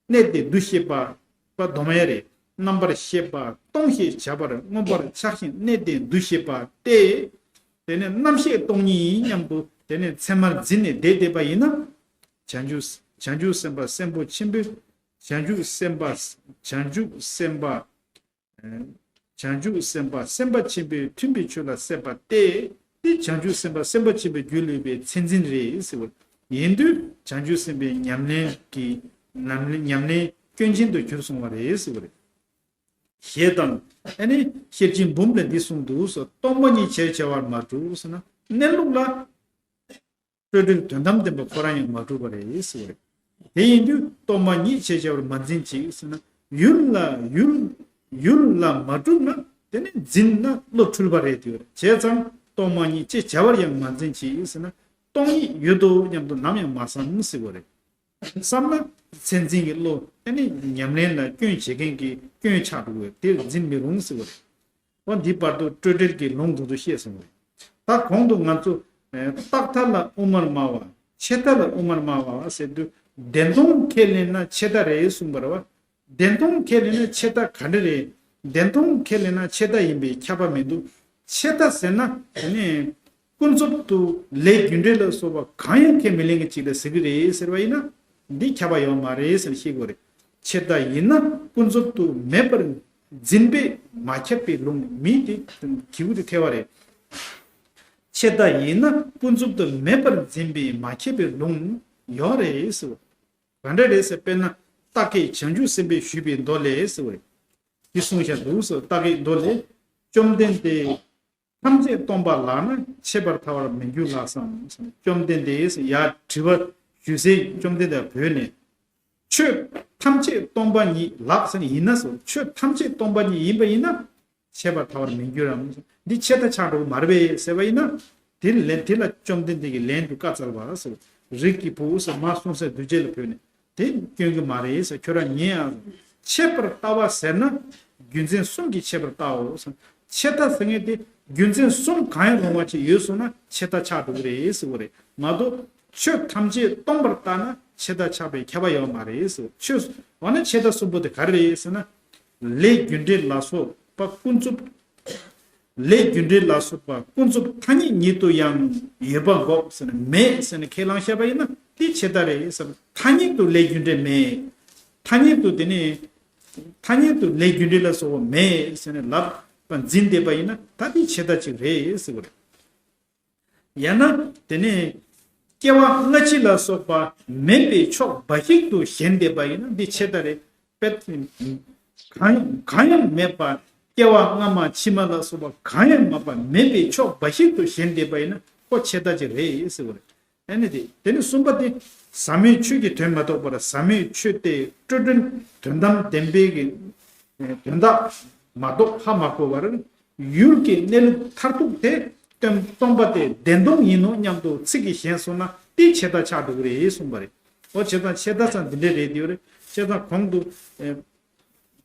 གནས་ཏེ་འདུ་ཤེས་པ་པ་སྡོམ་ཡ་རེད། རྣམ་པར་ཤེས་པ་སྟོང་ཞེས་བྱ་བར་མངོན་པར་ཆགས་ཤིང་གནས་ཏེ་འདུ་ཤེས་པ་སྟེ། དེ་ནས་རྣམ་ཤེས་སྟོང་ཉིད་ཡིན་སྙམ་དུ་དེ་ནས་མཚན་མར་འཛིན་ནས་བསྡད་བསྡད་པ་ཡིན་ན། བྱང་ཆུབ་བྱང་ཆུབ་སེམས་དཔའ་སེམས་དཔའ་ཆེན་པོས། བྱང་ཆུབ་སེམས་དཔའ་བྱང་ཆུབ་སེམས་དཔའ། བྱང་ཆུབ་སེམས་དཔའ་སེམས་དཔའ་ཆེན་པོས་མཐུན་པའི་ཆོས་ལ་སྲེད་པ་སྟེ། དེ་བྱང་ཆུབ་སེམས་དཔའ་སེམས་དཔའ་ཆེན་པོའི་རྒྱུད་ལ་ཡོད་པའི་མཚན་འཛིན་རེད་ཟེར་བ། ཡིན་དུས་བྱང་ཆུབ་སེམས་དཔའི་ཉམས་ལེན་གྱི་ཉམས་ལེན་ཉམས་ལེན་སྐྱོན་ཅན་དུ་གྱུར་སོང་བ་རེད་ཟེར་བ་རེད། ཞེས་དང་། ཨ་ནི་ཤེར་ཕྱིན་འབུམ་ལས་འདི་གསུངས་འདུག་ཟེར། སྟོང་པ་ཉིད་ཕྱིར་བྱ་བར་མ་གྲུབ་ཟེར་ན། གནས་ལུགས་ལ་སྤྲོས་བྲལ་དོན་དམ་བདེན་པ་ཁོ་རང་ཡང་མ་གྲུབ་པ་རེད་ཟེར་བ་རེད། དེ་ཡིན་དུས་སྟོང་པ་ཉིད་ཕྱིར་བྱ་བར་མ་འཛིན་ཅིག་ཟེར་ན། ཡུལ་ལ་ཡུལ་ཡུལ་ལ་མ་གྲུབ་ན་དེ་ནི་འཛིན་ན་བློ་འཁྲུལ་པ་རེད་དེ། བྱས་ཙང་སྟོང་པ་ཉིད་ཅེས་བྱ་བར་ཡང་མ་འཛིན་ཅིག་ཟེར་ན། སྟོང་ཉིད་ཡོད་དོ་སྙམ་དུ་ནམ་ཡང་མ་བསམ་ཟེར་བ་རེད། བསམ་ན་མཚན་འཛིན་གྱི་བློ་དེ་ནི་ཉམས་ལེན་ལ་སྐྱོན་བྱེད་མཁན་གྱི་སྐྱོན་ཆགས་འགྲོ་བས་དེར་འཛིན་མི་རུང་ཟེར་བ་རེད། འོ་འདིའི་བར་དུ་སྤྲོས་བྲལ་གྱི་ལུང་དེ་ཚོ་བཤད་སོང་བས། ད་གོང་དུ་ང་ཚོ་ཨེ་རྟག་མཐའ་ལ་དབུ་མར་སྨྲ་བ། ཆད་མཐའ་ལ་དབུ་མར་སྨྲ་བ་ཟེར་དུས་བདེན་སྟོང་ཁས་ལེན་ན་ཆད་མཐའ་རེད་གསུངས་པ་རེད་བ། བདེན་སྟོང་ཁས་ལེན་ན་ཆད་མཐའ་ག་འདྲ་རེད། བདེན་སྟོང་ཁས་ལེན་ན་ཆད་མཐའ་ཡིན་པས་ཁྱབ་པ་མི་འདུག་ཆད་མཐའ་ཟེར་ན་དེ་ནི་ཀུན་རྫོབ་ཏུ་ལས་རྒྱུ་འབྲས་ལ་སོགས་པ་གང་ཡང་ཁས་མི་ལེན་གྱི་ཅིག་ལ་ཟེར་གྱི་རེད་ཟེར་བ་ཡིན་ན། འདི་ཁྱབ་པ་ཡོད་མ་རེད་ཟེར་ཤེས་དགོས་རེད། ཆད་མཐའ་ཡིན་ན་ཀུན་རྫོབ་ཏུ་མེད་པར་འཛིན་པས་མ་ཁྱབ་པའི་ལུང་མིན་ཏེ་གི་གུ་དེ་ཐལ་བ་རེད། ཆད་མཐའ་ཡིན་ན་ཀུན་རྫོབ་ཏུ་མེད་པར་འཛིན་པས་མ་ཁྱབ་པའི་ལུང་ཡོད་རེད་ཟེར། ག་འདྲ་རེད་ཟེར། དཔེར་ན་རྟགས་བརྒྱད་བྱང་ཆུབ་སེམས་དཔས་ཞུས་པའི་མདོ་ལས་ཟེར་བ་རེད། འདི་གསུངས་བཞག་འདུག་ཟེར། རྟགས་བརྒྱད་མདོ་ལས། བཅོམ་ལྡན་འདས་ཐམས་ཅད་སྟོང་པ་ལགས་ན་ཆད་པར་ཐལ་བར་མི་འགྱུར་ལགས་སམ། བཅོམ་ལྡན་འདས་ཡར་དྲི་བ་ཞུ་སའི་བཅོམ་ལྡན་འདས་བོས་ནས། ཆོས་ཐམས་ཅད་སྟོང་པ་ཉིད་ལགས་ཟེར་ཡིན་ན་ཟེར། ཆོས་ཐམས་ཅད་སྟོང་པ་ཉིད་ཡིན་པ་ཡིན་ན་ཆད་པར་ཐལ་བར་མི་འགྱུར་རམ། འདི་ཆད་མཐའ་ཆགས་འགྲོ་གི་མ་རེད་པས་ཟེར་བ་ཡིན་ན། དེ་ལན་དེ་ལ་བཅོམ་ལྡན་འདས་ཀྱིས་ལན་དུ་བཀའ་སྩལ་བ་ཟེར། རིགས་ཀྱི་བུ་ཟེར་མར་གསུངས་སའི་གདུལ་བྱ་ལ་བོས་ནས། དེ་སྐྱོན་གྱི་མ་རེད་ཟེར། ཁྱོད་རང་ཉན་ཨ། ཆད་པར་ལྟ་བ་ཟེར་ན་རྒྱུ་མཚན་གསུམ་གྱིས་ཆད་པར་ལྟའོ་ཟེར། ཆད་ལྟ་ཟེར་མཁན་དེ་རྒྱུ་མཚན་གསུམ་གང་ཡང་རུང་བ་ཅིག་ཡོད་སོང་ན་ཆད་ལྟ་ཆགས་འགྲོ་གི་རེད་ཟེར་བ་རེད་མ་གཏོགས། ཆོས་ཐམས་ཅད་སྟོང་པར་ལྟ་ན་ཆད་ལྟ་ཆགས་པའི་ཁྱབ་པ་ཡོད་མ་རེད་ཟེར། ཆོས་འོ་ན་ཆད་ལྟ་གསུམ་པོ་དེ་ག་རེ་རེད་ཟེར་ན། ལས་རྒྱུ་འབྲས་ལ་སོགས་པ་ཀུན་རྫོབ། ལས་རྒྱུ་འབྲས་ལ་སོགས་པ་ཀུན་རྫོབ་ཐ་སྙད་ཉིད་དུ་ཡང་ཡོད་པ་འགོག་ཟེར་ནས་མེད་ཟེར་ནས་ཁས་བླངས་བཞག་པ་ཡིན་ན་དེ་ཆད་ལྟ་རེད་ཟེར། ཐ་སྙད་དུ་ལས་རྒྱུ་འབྲས་མེད། ཐ་སྙད་དུ་དེ་ནི་ཐ་སྙད་དུ་ལས་རྒྱུ་འབྲས་ལ་སོགས་པ་མེད་ཟེར་ནས་ལབ་པ་འཛིན་བསྡད་པ་ཡིན་ན་ད་དེ་ཆད་ལྟ་ཅིག་རེད་ཟེར་བ་རེད། ཡང་ན་དེ་ནས་སྐྱེ་བ་སྔ་ཕྱི་ལ་སོགས་པ་མེད་པའི་ཕྱོགས་འབའ་ཞིག་ཏུ་ཞེན་བསྡད་པ་ཡིན་ན་འདི་ཆད་ལྟ་རེད། དཔེ་གང་གང་ཡང་མེད་པ། སྐྱེ་བ་སྔ་མ་ཕྱི་མ་ལ་སོགས་པ་གང་ཡང་མེད་པ་མེད་པའི་ཕྱོགས་འབའ་ཞིག་ཏུ་ཞེན་བསྡད་པ་ཡིན་ན་ཁོ་ཆད་ལྟ་ཅིག་རེད་ཟེར་བ་རེད། ཨ་ནི་དེ་དེ་ནི་གསུམ་པ་དེ་ཟབ་མོའི་ཆོས་ཀྱི་དོན་མ་རྟོགས་པར་ཟབ་མོའི་ཆོས་དེ་སྤྲོས་བྲལ་དོན་དམ་བདེན་པའི་གི་དོན་དག་མ་རྟོགས་ཧ་མ་གོ་བར་ཡུལ་གྱི་གནས་ལུགས་མཐར་ཐུག་དེ་སྟོན་སྟོང་པ་དེ་བདེན་སྟོང་ཡིན་ནོ་སྙམ་དུ་ཚིག་གིས་ཞེན་སོང་ན་དེ་ཆད་ལྟ་ཆགས་འགྲོ་གི་རེད་གསུངས་པ་རེད། འོ་བྱས་ཙང་ཆད་ལྟ་ཙམ་འདི་འདྲས་རེད་དེ་རེད། བྱས་ཙང་གོང་དུ་ཨེ་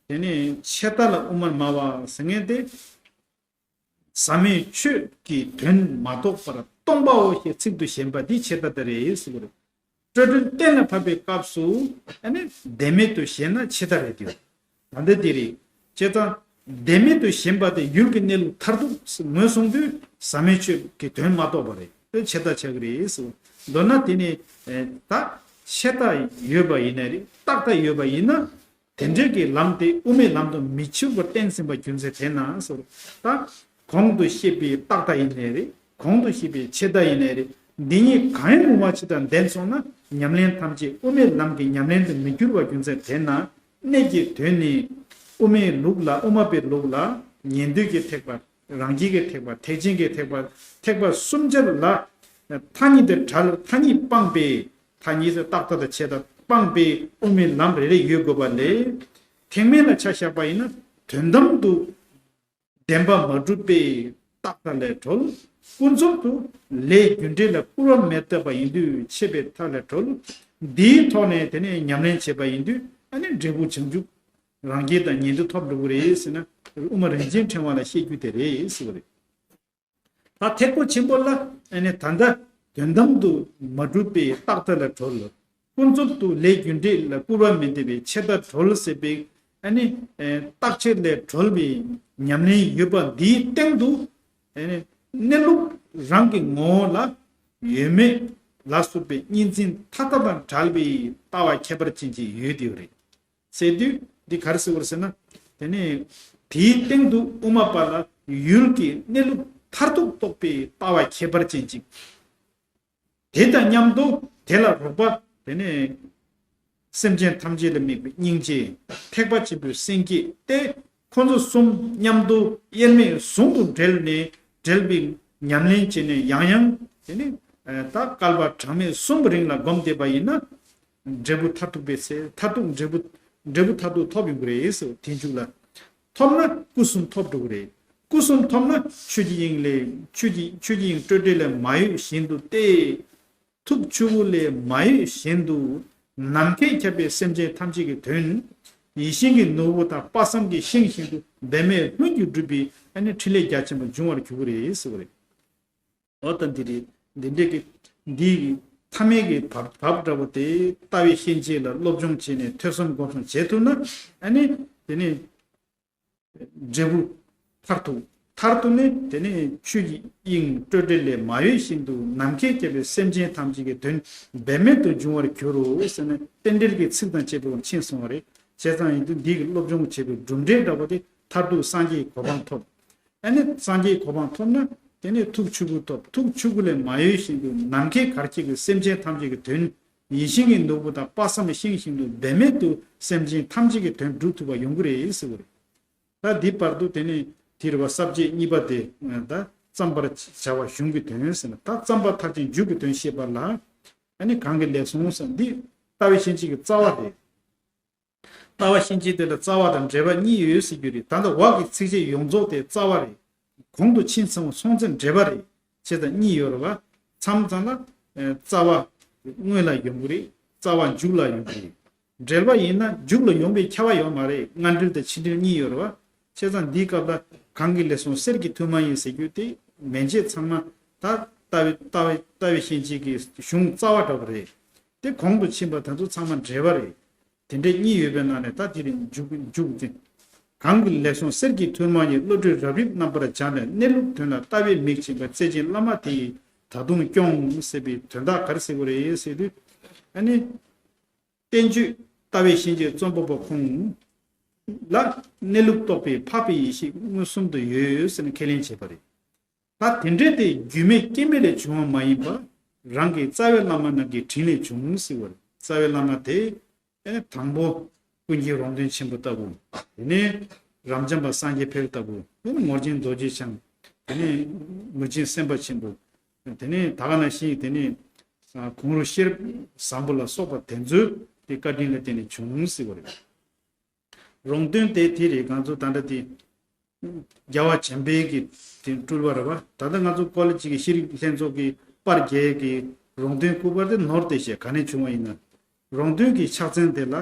དེ་ནས་ཆད་ལྟ་ལ་དབུ་མར་སྨྲ་བ་ཟེར་མཁན་དེ། ཟབ་མོའི་ཆོས་ཀྱི་དོན་མ་རྟོགས་པར་སྟོང་པའོ་ཞེས་ཚིག་ཏུ་ཞེན་པ་འདི་ཆད་ལྟ་དེ་རེད་ཟེར་གྱི་རེད། སྤྲོས་བྲལ་གཏན་ལ་ཕབ་པའི་སྐབས་སུ་ཨ་ནི་བདེན་མེད་དུ་ཞེན་ན་ཆད་ལྟ་རེད་དེ། ད་ལྟ་དེ་རེད། བྱས་ཙང་བདེན་མེད་དུ་ཞེན་པ་དེ་ཡུལ་གྱི་གནས་ལུགས་མཐར་ཐུག་ངོས་བཟུང་དུས་ཟབ་མོའི་ཆོས་ཀྱི་དོན་མ་རྟོགས་པ་རེད། དེ་ཆད་ལྟ་ཆགས་ཀྱི་རེད་ཟེར། མདོར་ན་དེ་ནི་ད་ཆད་ལྟ་ཡོད་པ་ཡིན་ན་རེད། རྟག་ལྟ་ཡོད་པ་ཡིན་ན། དེ་འདྲའི་གི་ལམ་དེ་དབུ་མའི་ལམ་དུ་མི་འཆུག་པར་བསྟན་ཟིན་པ་རྒྱུ་མཚན་དེ་ན་ཟེར། ད་གོང་དུ་བཤད་པའི་རྟག་ལྟ་ཡིན་ནའི་རེད། གོང་དུ་བཤད་པའི་ཆད་ལྟ་ཡིན་ནའི་རེད། འདི་གཉིས་གང་ཡང་མུ་མ་ཕྱེད་དང་ལྡན་སོང་ན་ཉམས་ལེན་ཐམས་ཅད་དབུ་མའི་ལམ་གྱི་ཉམས་ལེན་དུ་མི་འགྱུར་བ་རྒྱུ་མཚན་དེ་ན། གནད་ཀྱི་དོན་ནི་དབུ་མའི་ལུགས་ལ། དབུ་མ་པའི་ལུགས་ལ་ཉན་ཐོས་ཀྱི་ཐེག་པ། རང་རྒྱལ་གྱི་ཐེག་པ། ཐེག་ཆེན་གྱི་ཐེག་པ། ཐེག་པ་གསུམ་ཆར་ལ་མཐའ་གཉིས་དེ་བྲལ། མཐའ་གཉིས་སྤངས་པའི། མཐའ་གཉིས་སུ་རྟག་ལྟ་དང་ཆད་ལྟ་སྤངས་པའི་དབུ་མའི་ལམ་རེ་རེ་ཡོད་དགོས་པ་ལས། ཐེག་དམན་ལ་ཆ་བཞག་པ་ཡིན་ན་དོན་དམ་དུ་བདེན་པ་མ་གྲུབ་པའི་རྟག་ལྟ་ལས་གྲོལ། ཀུན་རྫོབ་ཏུ་ལས་རྒྱུ་འབྲས་ལ་སྐུར་བ་མི་འདེབས་པ་ཡིན་དུས་ཆད་པའི་མཐའ་ལས་གྲོལ། འདིའི་ཐོག་ནས་དེ་ནས་ཉམས་ལེན་བྱས་པ་ཡིན་དུས་ཨ་ནི་འབྲས་བུ་བྱང་ཆུབ་རང་རྒྱལ་དང་ཉན་ཐོས་ཐོབ་འགྲོ་གི་རེད་ཟེར་ན། དབུ་མ་རིན་ཆེན་ཕྲེང་བ་ལ་བཤད་རྒྱུ་དེ་རེད་ཟེར་བ་རེད། ད་ཐེག་པ་ཆེན་པོ་ལ་ཨ་ནི་ད་ལྟ་དོན་དམ་དུ་མ་གྲུབ་པའི་རྟག་ལྟ་ལས་གྲོལ། ཀུན་རྫོབ་ཏུ་ལས་རྒྱུ་འབྲས་ལ་སྐུར་བ་མི་འདེབས་པའི་ཆད་ལྟ་གྲོལ་ཟེར་བའི་ཨ་ནི་རྟག་ཆད་ལས་གྲོལ་བའི་ཉམས་ལེན་ཡོད་པ་འདིའི་སྟེང་དུ་ཨ་ནི་གནས་ལུགས་རང་གི་ངོ་བོ་ལ་ཡོད་མེད་ལ་སོགས་པའི་གཉིས་འཛིན་མཐའ་དག་དང་བྲལ་བའི་ལྟ་བ་ཁྱད་པར་ཅན་ཅིག་ཡོད་དེ་རེད། ཟེར་དུས་འདི་ག་རེ་ཟེར་བ་རེད་ཟེར་ན། དེ་ནས་དེའི་སྟེང་དུ་དབུ་མ་པ་ལ་ཡུལ་གྱི་གནས་ལུགས་མཐར་ཐུག་རྟོགས་པའི་ལྟ་བ་ཁྱད་པར་ཅན་ཅིག་དེ་དང་མཉམ་དུ་དེ་ལ་རོགས་པ་དེ་ནས་སེམས་ཅན་ཐམས་ཅད་ལ་དམིགས་པའི་སྙིང་རྗེ། ཐེག་པ་ཆེན་པོའི་སེམས་བསྐྱེད་དེ། ཁོ་ཚོ་གསུམ་མཉམ་དུ་དབྱེར་མེད་ཟུང་དུ་འབྲེལ་ནས་འབྲེལ་བའི་ཉམས་ལེན་བྱས་ནས་ཡང་ཡང་དེ་ནས་ད་བསྐལ་པ་གྲངས་མེད་གསུམ་རིང་ལ་བསྒོམ་བསྡད་པ་ཡིན་ན། འབྲས་བུ་མཐར་ཐུག་པའི་ཚེ་མཐར་ཐུག་འབྲས་བུ་འབྲས་བུ་མཐར་ཐུག་ཐོབ་ཡོང་གི་རེད་ཟེར། དེ་མཇུག་ལ་ཐོབ་ན་སྐུ་གསུམ་ཐོབ་འགྲོ་གི་རེད། སྐུ་གསུམ་ཐོབ་ན་ཆོས་ཀྱི་དབྱིངས་ལས་ཆོས་ཀྱི་ཆོས་ཀྱི་དབྱིངས་སྤྲོས་བྲལ་ལས་མ་གཡོས་བཞིན་དུ་སྟེ། ཐུགས་ཆུ་བོ་ལས་མ་གཡོས་བཞིན་དུ་ནམ་མཁས་ཁྱབ་པའི་སེམས་ཅན་ཐམས་ཅད་ཀྱི་དོན། ཡིད་བཞིན་གྱི་ནོར་བུ་དང་དཔག་བསམ་གྱི་ཤིང་བཞིན་དུ་འབད་མེད་ལྷུན་གྱིས་གྲུབ་པའི་ཨ་ནི་འཕྲིན་ལས་རྒྱ་ཆེན་པོ་འབྱུང་བར་འགྱུར་གྱི་རེད་ཟེར་བ་རེད། འོ་ད་འདི་རེད། འདི་འདྲའི་གི་འདི་གི་ཐ་མའི་གི་བབ་བབ་འདྲ་པོ་དེ་ལྟ་བའི་སྐྱེ་མཆེད་ལ་སློབ་སྦྱོང་བྱས་ནས་ཐོས་བསམ་སྒོམ་གསུམ་བྱེད་ཐུབ་ན་ཨ་ནི་དེ་ནི་འབྲས་བུ་མཐར་ཐུག་མཐར་ཐུག་ནི་དེ་ནི་ཆོས་ཀྱི་དབྱིངས་སྤྲོས་བྲལ་ལས་མ་གཡོས་བཞིན་དུ་ནམ་མཁས་ཁྱབ་པའི་སེམས་ཅན་ཐམས་ཅད་ཀྱི་དོན་འབད་མེད་དུ་འབྱུང་བར་འགྱུར་རོ་ཟེར་ནས་རྟེན་འབྲེལ་གྱི་ཚིག་དང་བཅས་པ་མཁྱེན་སོང་བ་རེད། བྱས་ཙང་ཡིན་དུས་འདི་གི་སློབ་སྦྱོང་བྱེད་པའི་གྲུབ་འབྲས་འདྲ་པོ་དེ་མཐར་ཐུག་སངས་རྒྱས་ཀྱི་གོ་འཕང་ཐོབ། ཨ་ནི་སངས་རྒྱས་ཀྱི་གོ་འཕང་ཐོབ་ན་དེ་ནས་ཐུགས་ཆོས་སྐུ་ཐོབ། ཐུགས་ཆོས་སྐུ་ལས་མ་གཡོས་བཞིན་དུ་ནམ་མཁའི་གར་སྐྱེ་གི་སེམས་ཅན་ཐམས་ཅད་ཀྱི་དོན། ཡིད་བཞིན་གྱི་ནོར་བུ་དང་དཔག་བསམ་ཤིང་བཞིན་དུ་འབད་མེད་དུ་སེམས་ཅན་ཐམས་ཅད་ཀྱི་དོན་སྒྲུབ་ཐུབ་པ་ཡོང་གི་རེད་ཟེར་བ་རེད། ད་འདི་བར་དུ་དེ་ནས་དེ་རེད་བ། ས་བཅད་གཉིས་པ་དེ་ད་བརྩམ་པར་བྱ་བ་གཞུང་གི་དོན་ཟེར་ན། ད་བརྩམ་པ་མཐར་ཕྱིན་མཇུག་གི་དོན་བཤད་པ་ལ་ཨ་ནི་གང་གི་ལས་གསུངས་ཟེར་ན། འདི་ལྟ་བའི་ཤན་འབྱེད་ཀྱི་རྩ་བ་རེད། ལྟ་བ་ཤན་འབྱེད་དེ་ལ་རྩ་བ་དང་འབྲེལ་བ་གཉིས་ཡོད་ཟེར་རྒྱུ་རེད། ད་ལྟ་འོག་གི་ཚིགས་བཅད་ཡོངས་རྫོགས་དེ་རྩ་བ་རེད། གོང་དུ་ཕྱིན་ཚུན་སོང་ཚེ་འབྲེལ་བ་རེད། བྱས་ཙང་གཉིས་ཡོད་རེད་བ། མཚམས་མཚམས་ལ་ཨ་རྩ་བ་སྔོན་ལ་ཡོང་གི་རེད། རྩ་བ་མཇུག་ལ་ཡོང་གི་རེད། འབྲེལ་བ་ཡིན་ན་མཇུག་ལ་ཡོང་བའི་ཁྱབ་པ་ཡོད་མ་རེད། སྔ་འབྲེལ་དང་ཕྱི་འབྲེལ་གཉིས་ཡོད་རེད་བ། བྱས་ཙང་འདིའི་སྐབས་ལ་གང་གི་ལས་གསུངས་གསེར་གྱི་ཐུར་མ་ཡིས་ཟེར་རྒྱུ་དེ་མན་ཆད་ཚང་མ་ད་ལྟ་བའི་ལྟ་བའི་ལྟ་བའི་ཤན་འབྱེད་ཀྱི་གཞུང་རྩ་བ་འདྲ་པོ་རེད། དེ་གོང་དུ་ཕྱིན་པ་དེ་ཚོ་ཚང་མ་འབྲེལ་བ་རེད། དེ་འདྲའི་གཉིས་ཡོད་པའི་ནང་ནས་ད་དེ་རིང་མཇུག་མཇུག་དེ། གང་གི་ལས་གསུངས་གསེར་གྱི་ཐུར་མ་ཡིས། བློ་གྲོས་རབ་རིབ་རྣམ་པར་སྦྱངས་ནས། གནས་ལུགས་དོན་ལ་ལྟ་བའི་མིག་བྱིན་པ། བརྩེ་ཆེན་བླ་མ་དེ་ཡིས་ད་དུང་སྐྱོངས་ཟེར་བའི་དོན་དག་ག་རེ་ཟེར་དགོས་རེད་ཟེར་དུས། ཨ་ནི་བསྟན་བཅོས་ལྟ་བའི་ཤན་འབྱེད་རྩོམ་པ་པོ་ཁོང་ལ་གནས་ལུགས་རྟོགས་པའི་འཕགས་པའི་ཡེ་ཤེས་མངོན་སུམ་དུ་ཡོད་ཟེར་ནས་ཁས་ལེན་བྱས་པ་རེད། ད་དེ་འདྲའི་དེ་རྒྱུད་མེད་སྐྱེ་མེད་ལས་བྱུང་བ་མ་ཡིན་པ། རང་གི་རྩ་བའི་བླ་མ་རྣམས་ཀྱི་དྲིན་ལས་བྱུང་ཟེར་བ་རེད། རྩ་བའི་བླ་མ་དེ་ཨེ་དང་པོ་ཀུན་མཁྱེན་རོང་སྟོན་ཆེན་པོ་ལྟ་བུ། དེ་ནས་རབ་འབྱམས་པ་སངས་རྒྱས་ཕེབས་ལྟ་བུ། དེ་ནས་ངོར་ཆེན་རྡོ་རྗེ་འཆང་། དེ་ནས་མུས་ཆེན་སེམས་དཔའ་ཆེན་པོ། དེ་ནས་ད་ག་ནང་བཞིན་དེ་ནས་གུང་རུ་ཤེས་རབ་བཟང་པོ་ལ་སོགས་པ་དེ་ཚོའི་དེ་བཀའ་དྲིན་ལ་བརྟེན་ནས་བྱུང་ཟེར་བ་རེད། རོང་སྟོན་དེ་དེ་རེད། ང་ཚོ་ད་ལྟ་དེ་རྒྱལ་བ་བྱམས་པའི་གི་དེ་སྤྲུལ་པ་རེད་བ། ད་ལྟ་ང་ཚོ་ཀོ་ལེ་ཇི་གི་ཤེས་རིག་ལྷན་ཚོགས་ཀྱི་པར་རྒྱག་གི་རོང་སྟོན་སྐུ་པར་དེ་ནོར་བསྡད་ཤག་ག་ནས་བྱུང་བ་ཡིན་ན། རོང་སྟོན་གྱི་ཕྱག་མཚན་དེ་ལ་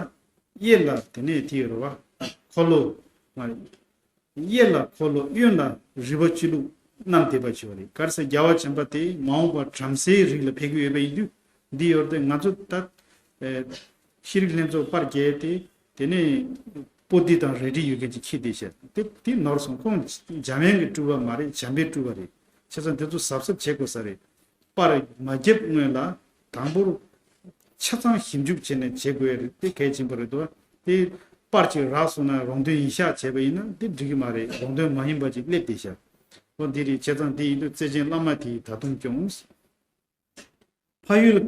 གཡས་ལ་དེ་ནས་དེ་ཡོད་རེད་བ། འཁོར་ལོ། གཡས་ལ་འཁོར་ལོ། གཡོན་ལ་རིལ་བ་བཅུ་དྲུག་བསྣམས་བསྡད་པ་ཅིག་ཡོད་རེད། ག་རེ་ཟེར། རྒྱལ་བ་བྱམས་པ་དེ་མ་འོངས་པ་བྲམ་ཟེའི་རིགས་ལ་ཕེབས་ཀྱི་ཡོད་པ་ཡིན་དུས། འདི་ཡོད་དུས་ང་ཚོ་ད་ཤེས་རིག་ལྷན་ཚོགས་པར་རྒྱལ་ཏེ། དེ་ནས་པོ་ཏི་དང་རལ་གྲི་ཡོད་མཁན་ཅིག་འཁྱེར་བསྡད་ཤག་དེ་དེ་ནོར་སོང་། ཁོང་འཇམ་དབྱངས་ཀྱི་སྤྲུལ་པ་མ་རེད། བྱམས་པའི་སྤྲུལ་པ་རེད། བྱས་ཙང་དེ་ཚོ་གཟབ་གཟབ་བྱེད་དགོས་ས་རེད། པར་མ་བརྒྱབ་སྔོན་ལ་དང་པོར་ཆ་ཚང་ཞིབ་འཇུག་བྱས་ནས་བྱེད་དགོས་རེད། དེ་གལ་ཆེན་པོ་རེད་འདུག་དེ་པར་ཅིག་རག་སོང་ན་རོང་སྟོན་ཡིན་ཤག་བྱས་པ་ཡིན་ན་དེ་འགྲིག་གི་མ་རེད། རོང་སྟོན་མ་ཡིན་པ་ཅིག་སླེབས་བསྡད་ཤག་འོ་འདི་རེད། བྱས་ཙང་འདི་ཡིན་དུས་བརྩེ་ཆེན་བླ་མ་དེས་ད་དུང་ཀྱང་། འཕགས་ཡུལ།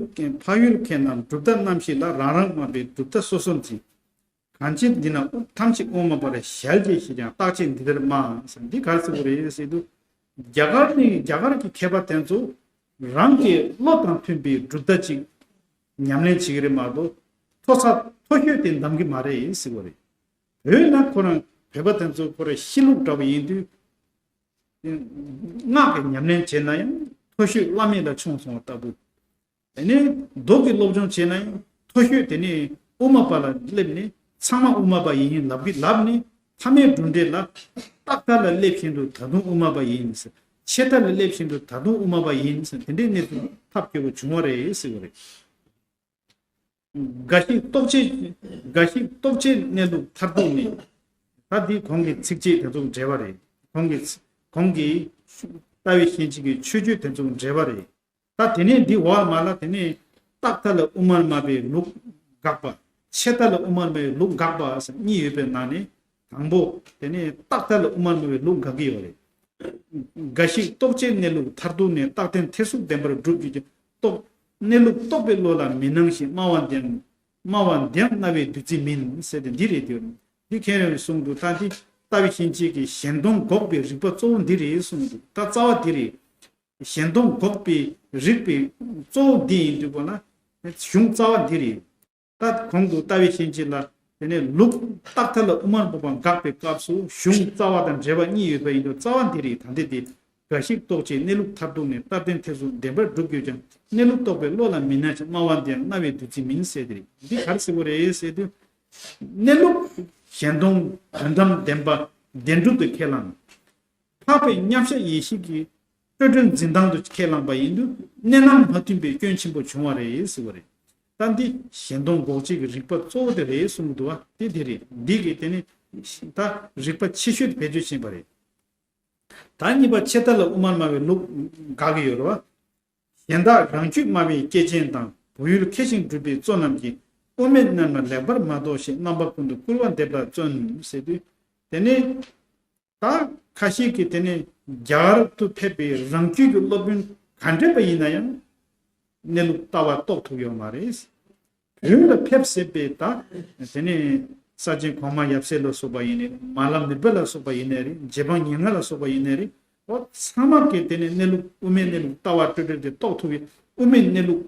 འཕགས་ཡུལ་མཁས་རྣམས་གྲུབ་མཐའ་རྣམ་བཞི་ལ། རང་རང་དམའ་བའི་གྲུབ་མཐའ་སོ་སོར་འཛིན། གང་ཕྱིར་འདི་ན་ཐམས་ཅད་དབུ་མ་པར། ཞལ་གྱིས་བཞེས་ཀྱང་རྟག་ཆད་འདི་ལྟར་སྨྲ། འདི་ག་རེ་ཟེར་དགོས་རེད་ཟེར་དུས། རྒྱ་གར་ནི་རྒྱ་གར་གྱི་མཁས་པ་དེ་ཚོ་རང་གི་བློ་དང་མཐུན་པའི་གྲུབ་མཐའ་ཅིག་ཉམས་ལེན་བྱེད་ཀྱི་རེད་མ་གཏོགས། མཐོ་ས་མཐོ་ཤོས་དེ་འདེམས་ཀྱི་མ་རེད་ཟེར་བ་རེད། འོ་ན་ཁོ་རང་བོད་པ་དེ་ཚོ་ཁོ་རང་གཤིས་ལུགས་འདྲ་བ་ཡིན་དུས། སྔགས་ཀྱི་ཉམས་ལེན་བྱས་ན་ཡང་མཐོ་ཤོས་བླ་མེད་ལ་མཆོངས་སོང་བ་ལྟ་བུ། དེ་ནས་མདོ་གི་སློབ་སྦྱོང་བྱས་ན་ཡང་མཐོ་ཤོས་དེ་ནས་དབུ་མ་པ་ལ་སླེབས་ནས། ཚང་མ་དབུ་མ་པ་ཡིན་ཡིན་ལབ་ཀྱི་ལབ་ནས། ཐ་མའི་གྲུབ་འབྲས་ལ་རྟག་མཐའ་ལ་སླེབས་བཞིན་དུ་ད་དུང་དབུ་མ་པ་ཡིན། ཆད་མཐའ་ལ་སླེབས་བཞིན་དུ་ད་དུང་དབུ་མ་པ་ཡིན། དེ་འདྲའི་གནས་ཚུལ་ཐབས་སྐྱོ་པོ་བྱུང་བ་རེད་ཟེར་བ་རེད། འགའ་ཞིག་རྟོག་བཅས། འགའ་ཞིག་རྟོག་བཅས་གནས་ལུགས་མཐར་ཐུག་ནས། ད་འདི་གོང་གི་ཚིགས་བཅད་དེ་ཚོ་འགྲེལ་བ་རེད། གོང་གི་ཚིག་གོང་གི་ལྟ་བའི་ཞེན་ཆེན་གྱི་མཆོད་བརྗོད་དེ་ཚོ་འགྲེལ་བ་རེད། ད་དེ་ནས་འདི་འོག་མ་ལ་དེ་ནས་རྟག་མཐའ་ལ་དབུ་མར་སྨྲ་བའི་ལུགས་དགག་པ། ཆད་མཐའ་ལ་དབུ་མར་སྨྲ་བའི་ལུགས་དགག་པ་ཟེར་གཉིས་ཡོད་པའི་ནང་ནས། དང་པོ་དེ་ནས་རྟག་མཐའ་ལ་དབུ་མར་སྨྲ་བའི་ལུགས་དགག་གི་ཡོད་རེད། འགའ་ཞིག་རྟོག་བཅས་གནས་ལུགས་མཐར་ཐུག་ནས། རྟག་བརྟན་ཐེར་ཟུག་བདེན་པར་སྒྲུབ་བགྱིད་ཀྱང་། རྟོག་གནས་ལུགས་རྟོག་པའི་བློ་ལ་མི་སྣང་ཞིང་། སྨྲ་བ་འདིའང་སྨྲ་བ་འདིའང་རྣ་བའི་བདུད་རྩི་མིན་ཟེར་ཏེ་འདི་རེད་དེ། འདི་མཁན་རིན་པོ་ཆེས་གསུངས་འདུག་ད་འདི་ལྟ་བའི་ཞེན་ཆེན་གྱི་ཞེན་སྡང་འགོག་པའི་རིགས་པ་གཙོ་བོ་འདི་རེད་གསུངས་འདུག་ད་རྩ་བ་འདི་རེད། ཞེན་སྡང་འགོག་པའི་རིགས་པའི་གཙོ་བོ་འདི་ཡིན་དུས་པོ་ན་གཞུང་རྩ་བ་འདི་རེད། ད་གོང་དུ་ལྟ་བའི་ཞེན་ཆེན་ལ། དེ་ནས་ལུགས་རྟག་མཐའ་ལ་དབུ་མར་སྨྲ་བ་དགག་པའི་སྐབས་སུ་གཞུང་རྩ་བ་དང་འགྲེལ་པ་གཉིས་ཡོད་པ་ཡིན་དུས་རྩ་བ་འདི་རེད། ད་འདི་དེ་འགའ་ཞིག་རྟོག་བཅས་གནས་ལུགས་མཐར་ཐུག་ནས། རྟག་བརྟན་ཐེར་ཟུག་བདེན་པར་སྒྲུབ་བགྱིད་ཀྱང་། གནས་ལུགས་རྟོག་པའི་བློ་ལ་མི་སྣང་ཞིང་། སྨྲ་བ་འདིའང་རྣ་བའི་བདུད་རྩི་མིན་ཟེར་དེ་རེད། འདི་ག་རེ་ཟེར་དགོས་རེད་ཟེར་དུས། གནས་ལུགས་གཞན་སྟོང་དོན་དམ་བདེན་པ་བདེན་གྲུབ་ཏུ་ཁས་བླངས། འཕགས་པའི་མཉམ་གཞག་ཡེ་ཤེས་ཀྱི་སྤྲོས་བྲལ་འཛིན་སྟངས་དུ་ཁས་བླངས་པ་ཡིན་དུས། གནད་རྣམ་མ་མཐུན་པའི་སྐྱོན་ཆེན་པོ་བྱུང་བ་རེད་ཟེར་བ་རེད། ད་འདི་ཞེན་སྡང་འགོག་བྱེད་ཀྱི་རིགས་པ་གཙོ་བོ་དེ་རེད་གསུངས་འདུག་བ། དེ་དེ་རེད། འདི་གི་དེ་ནི་ད་རིགས་པ་ཆེ་ཤོས་དེ་བེད་སྤྱོད་ཕྱིན་པ་རེད། ད་གཉིས་པ་ཆད་མཐའ་ལ་དབུ་མར་སྨྲ་བའི་ལུགས་དགག་གི་ཡོད་རེད་བ། གཞན་དག་རང་རྒྱུད་སྨྲ་བའི་སྐྱེས་ཆེན་དང་། བོད་ཡུལ་མཁས་ཤིང་གྲུབ་པའི་གཙོ་རྣམས་ཀྱིས། དབུ་མའི་རྣལ་མ་ལེགས་པར་མ་རྟོགས་ཤིང་། རྣམ་པ་ཀུན་ཏུ་སྐུར་བ་འདེབས་ལ་བརྩོན་ཟེར་དུས། དེ་ནི་ད་ཁ་ཤས་ཀྱིས་དེ་ནི་རྒྱ་གར་དུ་ཕེབས་པའི་རང་རྒྱུད་ཀྱི་སློབ་དཔོན་ག་འདྲ་པ་ཡིན་ན་ཡང་གནས་ལུགས་ལྟ་བ་རྟོགས་ཐུབ་ཡོད་མ་རེད། བོད་ལ་ཕེབས་ཟིན་པའི་ད་དེ་ནི་ས་ཆེན་གོང་མ་ཡབ་སྲས་ལ་སོགས་པ་ཡིན་ནའི། མ་ལ་མི་དཔལ་ལ་སོགས་པ་ཡིན་ནའི་རེད། རྗེ་འབངས་ཉེར་ལྔ་ལ་སོགས་པ་ཡིན་ནའི་རེད། འོ་ཚང་མ་གིས་དེ་ནི་གནས་ལུགས་དབུ་མའི་གནས་ལུགས་ལྟ་བ་སྤྲོས་བྲལ་དེ་རྟོགས་ཐུབ་ཡོད། དབུ་མའི་གནས་ལུགས་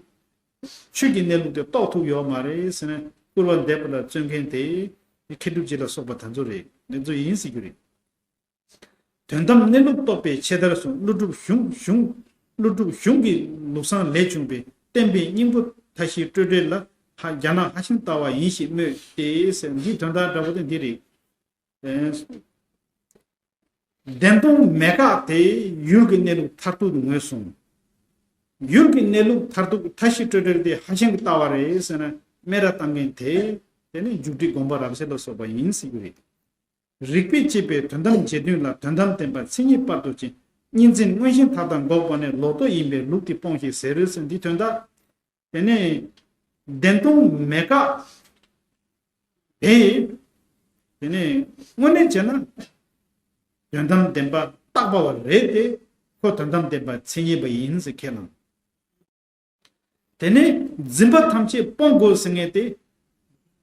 ཆོས་ཀྱི་གནས་ལུགས་དེ་རྟོགས་ཐུབ་ཡོད་མ་རེད་ཟེར་ནས་སྐུར་བ་འདེབས་པ་ལ་བརྩོན་མཁན་དེ་མཁས་གྲུབ་རྗེ་ལ་སོགས་པ་དེ་ཚོ་རེད། དེ་ཚོ་ཡིན་ཟེར་རྒྱུ་རེད། དོན་དམ་གནས་ལུགས་རྟོགས་པའི་ཆེད་ལྟར་གསུངས། ཀླུ་སྒྲུབ་གཞུང་གཞུང་། ཀླུ་སྒྲུབ་གཞུང་གི་ལུགས་བཟང་ལས་བྱུང་བའི། བསྟན་པའི་སྙིང་པོ་མཐའ་བཞིའི་སྤྲོས་བྲལ་ལ། ཧ་རྒྱ་ནག་ཧྭ་ཤང་ལྟ་བ་ཡིན་ཞེས་སྨོས་ཏེ་ཟེར། འདིའི་དོན་དག་འདྲ་པོ་དེ་འདི་རེད། ཨེ། བདེན་སྟོང་མེད་དགག་དེ་ཡུལ་གྱི་གནས་ལུགས་མཐར་ཐུག་ཏུ་ངོས་བཟུང་། ཡུལ་གྱི་གནས་ལུགས་མཐར་ཐུག་མཐའ་བཞི་སྤྲོས་བྲལ་དེ་ཧྭ་ཤང་གི་ལྟ་བ་རེད་ཟེར་ན་སྨད་ར་བཏང་མཁན་དེ། དེ་ནི་མཇུག་སྒྲིལ་དགོངས་པ་རབ་གསལ་ལ་སོགས་པ་ཡིན་ཟེར་རྒྱུ་རེད། རིགས་པས་དཔྱད་པའི་དོན་དམ་རྗེས་མཐུན་ལ། དོན་དམ་བདེན་པ་མཚན་ཉིད་དཔག་ཏུ་མཆིས། གཉིས་འཛིན་མངོན་ཞེན་མཐའ་དག་འགོག་པ་ནི། ལོག་རྟོག་ཡིན་པས་ལུགས་འདི་སྤོང་ཞིག་ཟེར་ཟེར། འདི་དོན་དག་དེ་ནི་བདེན་སྟོང་མེད་དགག་དེ། དེ་ནི་དངོས་གནས་བྱས་ན་དོན་དམ་བདེན་པ་རྟག་པ་བ་རེད་དེ། ཁོ་དོན་དམ་བདེན་པ་མཚན་ཉིད་པ་ཡིན་ཟེར་ཁས་བླངས། དེ་ནས་འཛིན་པ་ཐམས་ཅད་སྤོང་དགོས་ཟེར་མཁན་དེ།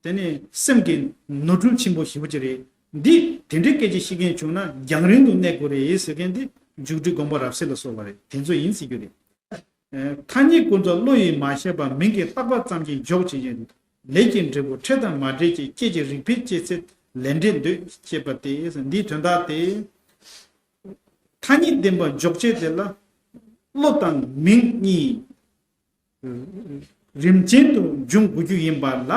དེ་ནས་སེམས་ཀྱི་ནོར་འཁྲུལ་ཆེན་པོ་ཞེ་པོ་ཅིག་རེད། འདི་དེ་འདྲའི་སྐད་ཆ་བཤད་མཁན་བྱུང་ན་རྒྱང་རིང་དུ་གནས་དགོས་རེད་ཟེར་མཁན་དེ་མཇུག་སྒྲིལ་དགོངས་པ་རབ་གསལ་ལ་སོགས་པ་རེད། དེ་ཚོ་ཡིན་ཟེར་རྒྱུ་རེད། ཨེ། ཐ་སྙད་ཀུན་རྫོབ་བློ་ཡིས་མ་ཤེས་པ། མིང་གི་བཏགས་པ་ཙམ་གྱིས་འཇོག་བྱེད་ཅིང་། ལས་ཀྱི་འབྲས་བུ་ཕྲད་དང་མ་ཕྲད་ཀྱི། སྐྱེད་ཅིང་རིགས་པས་དཔྱད་ཚེ་ལས་འབྲས་འདོད་ཅེས་པ་སྟེ། འདིའི་དོན་དག་དེ། ཐ་སྙད་བདེན་པ་འཇོག་བྱེད་དེ་ལ་བློ་དང་མིང་གཉིས་རིམ་ཅན་དུ་འབྱུང་དགོས་རྒྱུ་ཡིན་པ་ལ།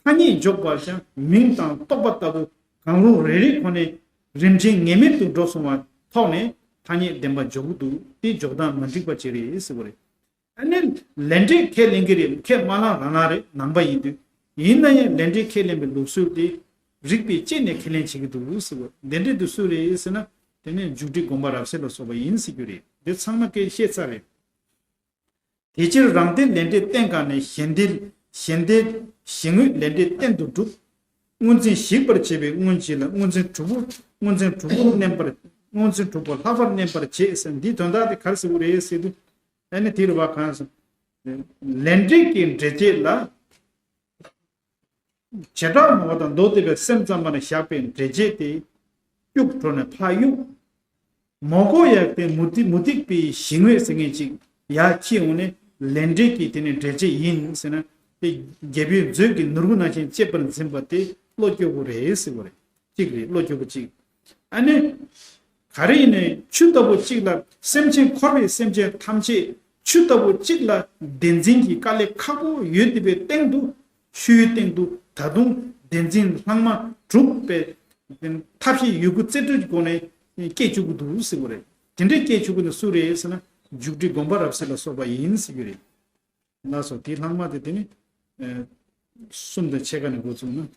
ཐ་སྙད་འཇོག་པར་ཀྱང་མིང་དང་རྟོག་པ་ལྟ་བུ་གང་རུང་རེ་རེའི་སྒོ་ནས་རིམ་ཆེན་ངེས་མེད་དུ་འགྲོ་སོང་བ་ཐོག་ནས་ཐ་སྙད་བདེན་པ་འཇོག་གི་འདུག་དེ་འཇོག་སྟངས་མ་འགྲིག་པ་ཅིག་རེད་ཟེར་བ་རེད། ཨ་ནི་ལས་འབྲས་ཁས་ལེན་གྱི་རེད། ཁས་མ་བླངས་རང་རང་རེད། ནང་པ་ཡིན་དུས། ཡིན་ན་ཡང་ལས་འབྲས་ཁས་ལེན་པའི་ལུགས་སྲོལ་དེ་རིགས་པས་དཔྱད་ནས་ཁས་ལེན་བྱེད་ཀྱི་འདུག་ཟེར་བ། ལས་འབྲས་དེ་སུ་རེད་ཟེར་ན། དེ་ནི་མཇུག་སྒྲིལ་དགོངས་པ་རབ་གསལ་ལ་སོགས་པ་ཡིན་ཟེར་རྒྱུ་རེད། འདི་ཚང་མ་སྐད་བཤད་ཚར་རེད། དེ་ཕྱིར་རང་སྡེ་ལས་འབྲས་རྟེན་གང་ནས་གཞན་སྡེ། གཞན་སྡེ་གཞན་དངོས་ལས་འབྲས་རྟེན་དུ་གྲུབ། སྔོ་འཛིན་ཞིག་པར་བྱེད་པའི་སྔོན་གྱི་ལ་སྔོ་འཛིན་དྲུག་པོ། སྔོ་འཛིན་དྲུག་པོ་བསྣན་པར། སྔོ་འཛིན་དྲུག་པོ་ལྷག་པར་བསྣན་པར་བྱེད་ཟེར། འདིའི་དོན་དག་དེ་ག་རེ་ཟེར་དགོས་རེད་ཟེར་དུས། ཨ་ནི་དེ་རུ་བ་གང་ཟེར། ལས་འབྲས་ཀྱི་འབྲས་བྱེད་ལ། བྱེ་བྲག་མ་བ་དང་མདོ་སྡེ་པའི་སེམས་ཙམ་པ་ན་བཞག་པའི་འབྲས་བྱེད་དེ། སྐྱུག་བྲོ་ནས་ཕར་གཡུག་མོ་གོ་ཡག་དེ་མུ་ཏིག་མུ་ཏིག་པའི་གཞི་དངོས་ཟེར་མཁན་ཅིག་ཡར་འཁྱེར་འོང་ནས་ལས་འབྲས་ཀྱི་དེ་ནི་འབྲས་བྱེད་ཡིན་ཟེར་ན། དེ་རྒྱལ་པོའི་མཛོད་ཀྱི་ནོར་བུ་ནང་བཞིན་གཅེས་པར་འཛིན་པ་དེ་བློ་སྐྱོ་པོ་རེད་ཟེར་བ་རེད། གཅིག་རེད། བློ་སྐྱོ་པོ་གཅིག་ཨ་ནི། ག་རེ་ཡིན་ནའི་ཆུ་ལྟ་བུ་གཅིག་ལ་སེམས་ཅན་འཁོར་བའི་སེམས་ཅན་ཐམས་ཅད་ཆུ་ལྟ་བུ་གཅིག་ལ་བདེན་འཛིན་གྱི་དཀའ་ལས་ཁག་པོ་ཡོད་བསྡད་པའི་སྟེང་དུ། ཆུའི་སྟེང་དུ་ད་དུང་བདེན་འཛིན་ལྷག་མ་གྲུབ་པའི་ཐབས་ཤེས་ཡོད་རྒུ་རྩལ་སྤྲུགས་ཀྱི་སྒོ་ནས་སྐྱེ་བཅུག་གི་འདུག་ཟེར་བ་རེད། དེ་འདྲའི་སྐྱེ་བཅུག་གི་ནི་སུ་རེད་ཟེར་ན། མཇུག་སྒྲིལ་དགོངས་པ་རབ་གསལ་ལ་སོགས་པ་ཡིན་ཟེར་རྒྱུ་རེད། ལགས་སོ། དེའི་ལྷག་མ་དེ་དེ་ནི་ཨ་གསུམ་དང་ཕྱེད་ཀ་ནས་འགོ་བཙུགས་ན།